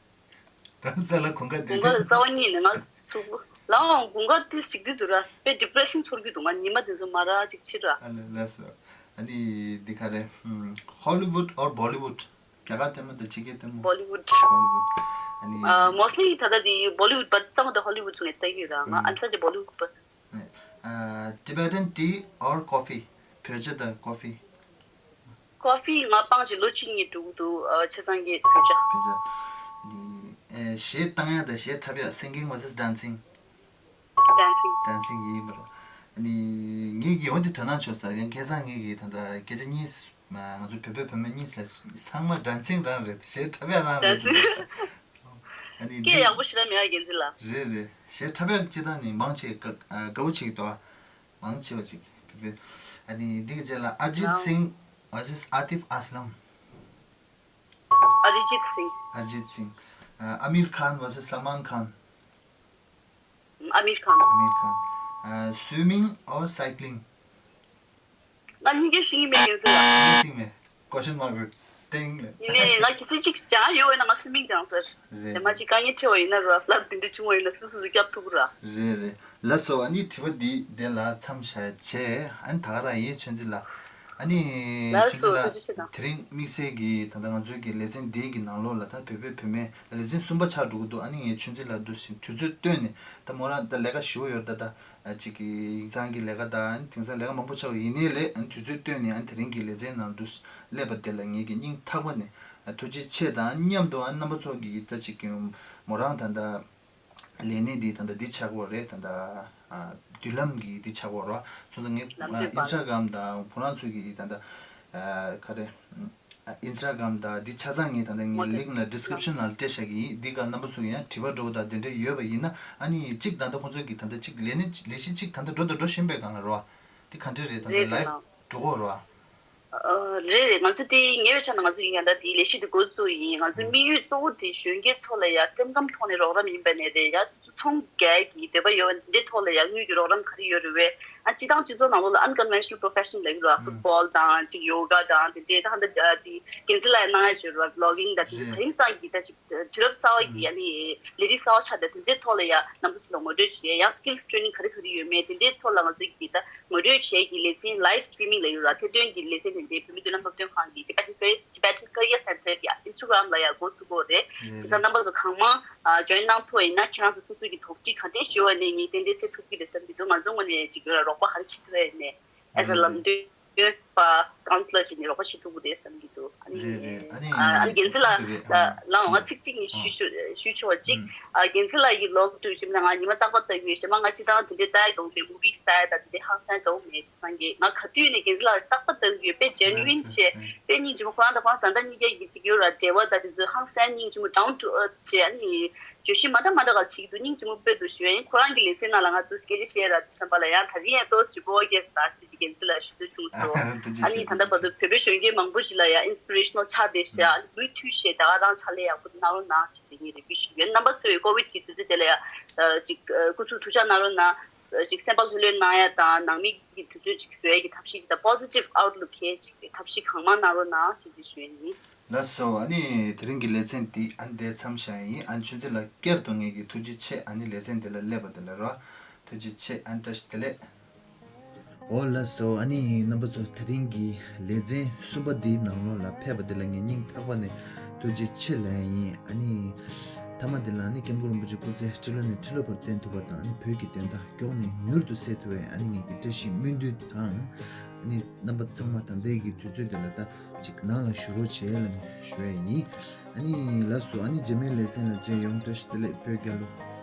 དྷ་རམ་ས་ལ་དགུན་ཁ་བསྡད་དུས། དགུན་ཁ་ལ་རྩ་བ་ཉིད་ནས་ང་ཚུགས། ལའང་དགུན་ཁ་དེ་ཞིག་དུས་དུ་ར་དཔེ་depressing ཚོར་གྱི་འདུག་ང་ཉི་མ་དེ་ཚོ་མ་རག་ཅིག་ཕྱིར་ར། ཨ་ལས་ལས་སོ། ཨ་ནི་འདི་ག་རེ། ཧོ་ལི་ཝུད་or Bollywood? རྒྱ་གར་ལྟད་མོ་དང་ཕྱི་རྒྱལ་ལྟད་མོ། Bollywood. Bollywood. ཨ་ནི། Uh, mostly ད་ལྟ་དེ་Bollywood, but some of the Hollywood ཚོ་ནས་ལྟ་གི་ཡོད་ར། ང་I'm such a Bollywood person. Uh, Tibetan tea or coffee? བོད་ཇ་དང་ཀོ་ཧྥི། ཀོ་ཧྥི་ང་སྤང་བྱས་ལོ་གཅིག་གཉིས་འགྲོ་གི་འདུག་ཨ། བྱས་ཙང་གི་བོད་ཇ། བོད་ཇ། འདི། ཨེ། གཞས་བཏང་ཡ་དང་གཞས་འཁྲབ་ཡ། Singing versus dancing། Dancing། Dancing་ཡིན་པ་རེད། ཨ་ནི་ངེད་ཀྱི་འོ་འདི་དོ་སྣང་ཆོག་ས་ཡང་ཁ་སང་ངེད་ཀྱི་ད་ལྟ་སྐད་ཆ་གཉིས་ང་ཚོ་བོད་པའི་བུད་མེད་གཉིས་ལ་ཚང་མ་dancing་རང་རེད། གཞས་འཁྲབ་ཡ་རང་རེད། Dancing། ཨ་ནི་སྐད་འདི་ཡག་པོ་ཞེ་དྲག་མེད་ཨ་རྒན་ཚེ་ལགས། རེད་རེད། གཞས་འཁྲབ་ཡ་སྤྱིར་བཏང་ནི་མང་ཆེ་དགའ་དགའ་བོ་བྱེད་ཀྱི་འདུག་མང་ཆེ་བ་ཅིག་བོད་པའི། ཨ་ནི་འདི་གི་རྗེས་ལ་Arijit Singh versus Atif Aslam། Arijit Singh། Arijit Singh། ཨ། Aamir Khan versus Salman Khan། Aamir Khan། Aamir Khan། ཨ། Swimming or cycling། ང་གཉིས་ཀ་ཤེས་ཀྱི་མེད་རྒན་ཚེ་ལགས། ཤེས་མེད། Question mark་སྟེང་ལ། ཡིན་ནའི་ང་གི་ཚེ་གཅིག་སྦྱངས་ཡོད་པ་ཡིན་ན་ང་swimming་སྦྱངས་ཟེར། རེད། དེ་མ་གཅིག་དཀའ་ངལ་འཕྲད་པ་ཡིན་ན་ར་ལབ་དེ་འདྲ་བྱུང་བ་ཡིན་ན་སོ་སོ་སོ་སྐྱབས་ཐུབ་ཀྱི་ར། རེད་རེད། ལགས་སོ། ཨ་ནི་དྲི་བ་འདི་དེ་ལ་མཚམས་བཞག་བྱས། ཨ་ནི་ད་ག་རང་ཡིན་ཆོས་འཛིན་ལགས། ཨ་ནི་ལགས་ཆོས་སོ། འཛིན་ཐུགས་རྗེ་ཆེ་གནང་། ལགས། དེ་རིང་དམིགས་བསལ་གྱིས་ད་ལྟ་ང་ཚོའི་གི་ལེ་ཚན་འདིའི་གི་ནང་ལོགས་ལ་ད་བོད་པའི་བུད་མེད་ལེ་ཚན་གསུམ་པ་ཆགས་འགྲོ་གི་འདུག་ཨ་ནི་ངས་ཆོས་འཛིན་ལགས་འདུག་སེ་དུས་ཚོད་བཏོན་ནས། ད་མོ་རང་ད་ལས་ཀ་ཞེ་པོ་ཡོད་རེད་ད། ད་ཅིག་གི་ཡིག་ཚང་གི་ལས་ཀ་དང་དེང་སང་ལས་ཀ་མང་པོ་ཆགས་ཡིན་ནའི་ལས། ཨ་ནི་དུས་ཚོད་བཏོན་ནས་ཨ་ནི་དེ་རིང་གི་ལེ་ཚན་ནང་དུ་སླེབས་པ་དེ་ལ་ངེད་ཀྱི་སྙིང་ཐག་པ་ནས་ཐུགས་རྗེ་ཆེ་དང་། མཉམ་དུ་ཨ་ནི་རྣམ་པ་ཚོ་གི་ད་ཅིག་གི་མོ་རང་ད་ད་ལས་གནས་འདི་ད་ད་འདི་ཆགས་ཀྱི་ཡོད་རེད། ད་ད་མདུན་ལམ་གི་འདི་ཆགས་ཀྱི་ཡོད་རེད། སོང་ཙང་ངས་Instagram་དང་ཁོ་རང་ཚོ་གི་ད་ད་ག་རེ། Instagram་དང་འདི་ཆ་ཚང་ངས་ད་ལྟ་ངའི་link་ལ་description་ནང་སྤྲད་བཞག་གི་ཡིན། འདི་ག་རྣམ་པ་ཚོ་ཡང་དྲི་བ་འདྲ་བོ་དང་དེ་འདྲ་ཡོད་པ་ཡིན་ན། ཨ་ནི་གཅིག་ད་ལྟ་ཁོང་ཚོ་གི་ད་ལྟ་གཅིག་ལས་ནི་ལས་གཞི་གཅིག་ད་ལྟ་འགྲོ་དང་འགྲོ་བཞིན་པའི་སྒང་ལ་རོ། འདི་ག་འདྲ་རེད། ད་ལྟ་live་འགྲོ་གི་རོ། རེད་རེད། ང་ཚོ་དེ་ཉེ་བའི་ཆར་ནས་ང་ཚོ་ཡིན་ཡང་ད་དེའི་ལས་གཞི་དེ་འགོ་བཙུགས་ཡིན། ང་ཚོའི་དམིགས་ཡུལ་གཙོ་བོ་དེ་གཞོན་སྐྱེས་ཚོ་ལ་ཡང་སེམས་ཁམས་ཐོག་ནས་རོགས་རམ་ཡིན་པ་ནས་རེད། ཡང་སོ་སོ་ཚོང་རྒྱག་གི་འདོད་པ་ཡོད་པ་འདི་ཐོག་ལ་ཡང་དངུལ་གྱི་རོགས་རམ་ག་རེ་ཡོད་རེད་བས། ཨ་སྤྱི་བཏང་སྤྱི་ཚོགས་ནང་ལོགས་ལ་unconventional profession་ལབ་ཀྱི་རེད་བ། football་དང་ཅིག་yoga་དང་དེ་འདྲའི་ད་ཧ་ད་དེ་རྒན་ཚེ་ལགས་གནང་ཡ་བྱོས་རེད་བ། vlogging་དང་དེ་འདྲའི་དེང་སང་གི་ད་ཅིག་དུས་རབས་གསར་བ་གི་ཨ་ནི་ལས་རིགས་གསར་བ་ཆགས་ཏེ་དེ་ཚོའི་ཐོག་ལ་ཡང་རྣམ་པ་ཚོ་ལ་ངོ་སྤྲོད་བྱས། ཡང་skills training་ག་རེ་ག་རེ་ཡོད་མེད་དེ་འདྲའི་ཐོག་ལ་ང་ཚོ་གི་ད་ངོ་སྤྲོད་བྱས་ཀྱི་ལེ་ཚན་live streaming་ལབ་ཀྱི་རེད་བ། ཐད་སྟོན་གྱི་ལེ་ཚན་དེ་འདྲའི་བོད་མི་མདུན་ལམ་སློབ་སྟོན་ཁང་གི་Tibetan Career Tibetan Career Center་གི་Instagram་ལ་ཡང་འགོ་བཙུགས་ཀྱི་ཡོད་རེད། དེང་སང་རྣམ་པ་ཚོ་གང་མང་join་གནང་ཐུབ་པ་ཡིན་ན་ཁྱེད་རང་ཚོ་སོ་སོ་གི་དོགས་འདྲི་ག་འདྲས་ཡོད་པ་ནས་ངས་ཏན་ཏན་སེལ་ཐུབ་ཀྱི་རེད་བསམ་གྱི་འདུག་ང་ཚོ་ངོས་ནས་ཅིག་རོགས་པ་ག་རེ་བྱེད་ཐུབ་ཡ་ཡིན་ནས་as a་ལམ་སྟོན་པ་counselor་བྱས་ནས་རོགས་པ་བྱེད་ཐུབ་ཀྱི་རེད་བསམ་གྱི་འདུག་ཨ་ནི་རེད་རེད། ཨ་ནི་ཨ་ཨ་ནི་རྒན་ཚེ་ལགས་རེད། ལ་ལའང་ང་ཚིག་གཅིག་ནས་ཞུ་ཆོག་ཞུ་ཆོག་པ་གཅིག་ཨ་རྒན་ཚེ་ལགས་ཀྱི་vlog་དུ་ཞིབ་ན་ང་ཉི་མ་རྟག་པར་ལྟ་གི་ཡོད། ཞེ་མ་ང་སྤྱི་བཏང་དེ་འདྲའི་ལྟ་ཡ་དགའ་བོ་མེད། movie་ལྟ་ཡ་དང་དེ་འདྲའི་ཧང་སང་དགའ་བོ་མེད། བྱས་ཙང་གི་ང་ག་དུས་ནས་རྒན་ཚེ་ལགས་རྟག་པར་ལྟ་གི་ཡོད། དཔེ་genuine་བྱས་དཔེ་སྙིང་རྗེ་མོ། ཁོ་རང་དང་ཁོ་རང་བཟའ་ཟླ་གཉིས་ཀ་གི་ཅིག་ཡོད་ར། འབྲེལ་བ་དང་དེ་ཚོ་ཧང་སང་སྙིང་རྗེ་མོ་down to earth་བྱས། ཨ་ནི་བརྗོད་གཞི་མ་འདྲ་མ་འདྲ་ག་བྱེད་ཀྱི་འདུག་སྙིང་རྗེ་མོ་དཔེ་འདུག་ཞུ་ཡ་ཡིན། ཁོ་རང་གི་ལེ་ཚན་ནང་ལ་ང་ཚོ་སྐད་ཆ་བཤད་ར་བསམ་པ་ལ་ཡང་ད་རིང་ཡང་ཏོག་ཙམ་ཞིབ་པོ་རྒྱས་སུ་དང་ཞེས་ཀྱི་རྒན་ཚེ་ལགས་ཞུ་འདོད་བྱུང་སོང་། ཐུགས་རྗེ་ཨ་ཆེ། ནི་ད་ཐུགས་ལྟ་བར་རྗེ་ཆེ། དུ་བོད་པའི་གཞོན་སྐྱེས་མང་པོ་ཞིག་ལ་ཡང་inspirational་ཆགས་བསྡད་ཤག་ཨ་ནི་མུ་མཐུད་བྱས་ད་ག་རང་ཕྱག་ལས་ཡག་པོ་གནང་རོགས་གནང་ཞེས་ཀྱི་ངས་རེ་སྐུལ་ཞུ་གི་ཡོད། རྣམ་པ་ཚོས་ཀོ་ཝིཌ་ཀྱི་དུས་ཚོད་དེ་ལ་ཡང་ཅིག་སྐུ་གཟུགས་ཐུགས་ཅག་གནང་རོགས་གནང་། ཅིག་སེམས་པ་ལྷོད་ལྷོད་གནང་ཡ་དང་ནང་མི་གི་དུས་ཚོད་ཅིག་བཟོ་ཡ་གི་ཐབས་ཤེས་ཅིག་དང་positive outlook་གི་ཅིག་ཐབས་ཤེས་གང་མང་གནང་རོགས་གནང་ཞེས་ཀྱི་ཞུ་ཡ་ཡིན། ལགས་སོ། ཨ་ནི་དེ་རིང་གི་ལེ་ཚན་འདི་ཨ་ནི་འདིར་མཚམས་བཞག་ཡིན། ཨ་ནི་ཆུ་ཚོད་ལ་བསྐྱར་དུ་ངེད་ཀྱིས་ཐུགས་རྗེ་ཆེ། ཨ་ནི་ལེ་ཚན་འདི་ལ་སླེབས་པ་དེ་ལ་རོ། ཐུགས་རྗེ་ཆེ། ཨ་ནི་བཀྲ་ཤིས་བདེ་ལེགས། འོ་ལགས་སོ། ཨ་ནི་རྣམ་པ་ཚོ་དེ་རིང་གི་ལེ་ཚན་གསུམ་པ་འདིའི་ནང་ལོགས་ལ་ཕེབས་པ་འདི་ལ་ངས་སྙིང་ཐག་པ་ནས་ཐུགས་རྗེ་ཆེ་ལབ་ཡ་ཡིན། ཨ་ནི་མཐའ་མ་འདི་ལ་ཨ་ནི་སྐྱབས་མགོན་རིན་པོ་ཆེ་སྐུ་ཚེ་ཁྲི་ལོ་ནས་ཁྲི་ལོ་བར་བརྟན་ཐུབ་པ་དང་། ཨ་ནི་བོད་ཀྱི་བདེན་མཐའ་མགྱོགས་ནས་མྱུར་དུ་གསལ་ཐུབ་པའི་ཨ་ནི་ངེད་ཀྱི་བཀྲ་ཤིས་སྨོན་འདུན་དང་། ཨ་ནི་རྣམ་པ་ཚང་མ་ད་ལྟའི་གི་དུས་ཚོད་འདི་ལ་ད་ཅིག་ནང་ལ་བཞུགས་རོགས་བྱེད་ལབ་ནས་ཞུ་ཡ་ཡིན། ཨ་ནི་ལགས་སོ། ཨ་ནི་རྗེས་མའི་ལེ་ཚན་ལ་མཇལ་ཡོང་། བཀྲ་ཤིས་བདེ་ལེགས། བོད་རྒྱལ་ལོ།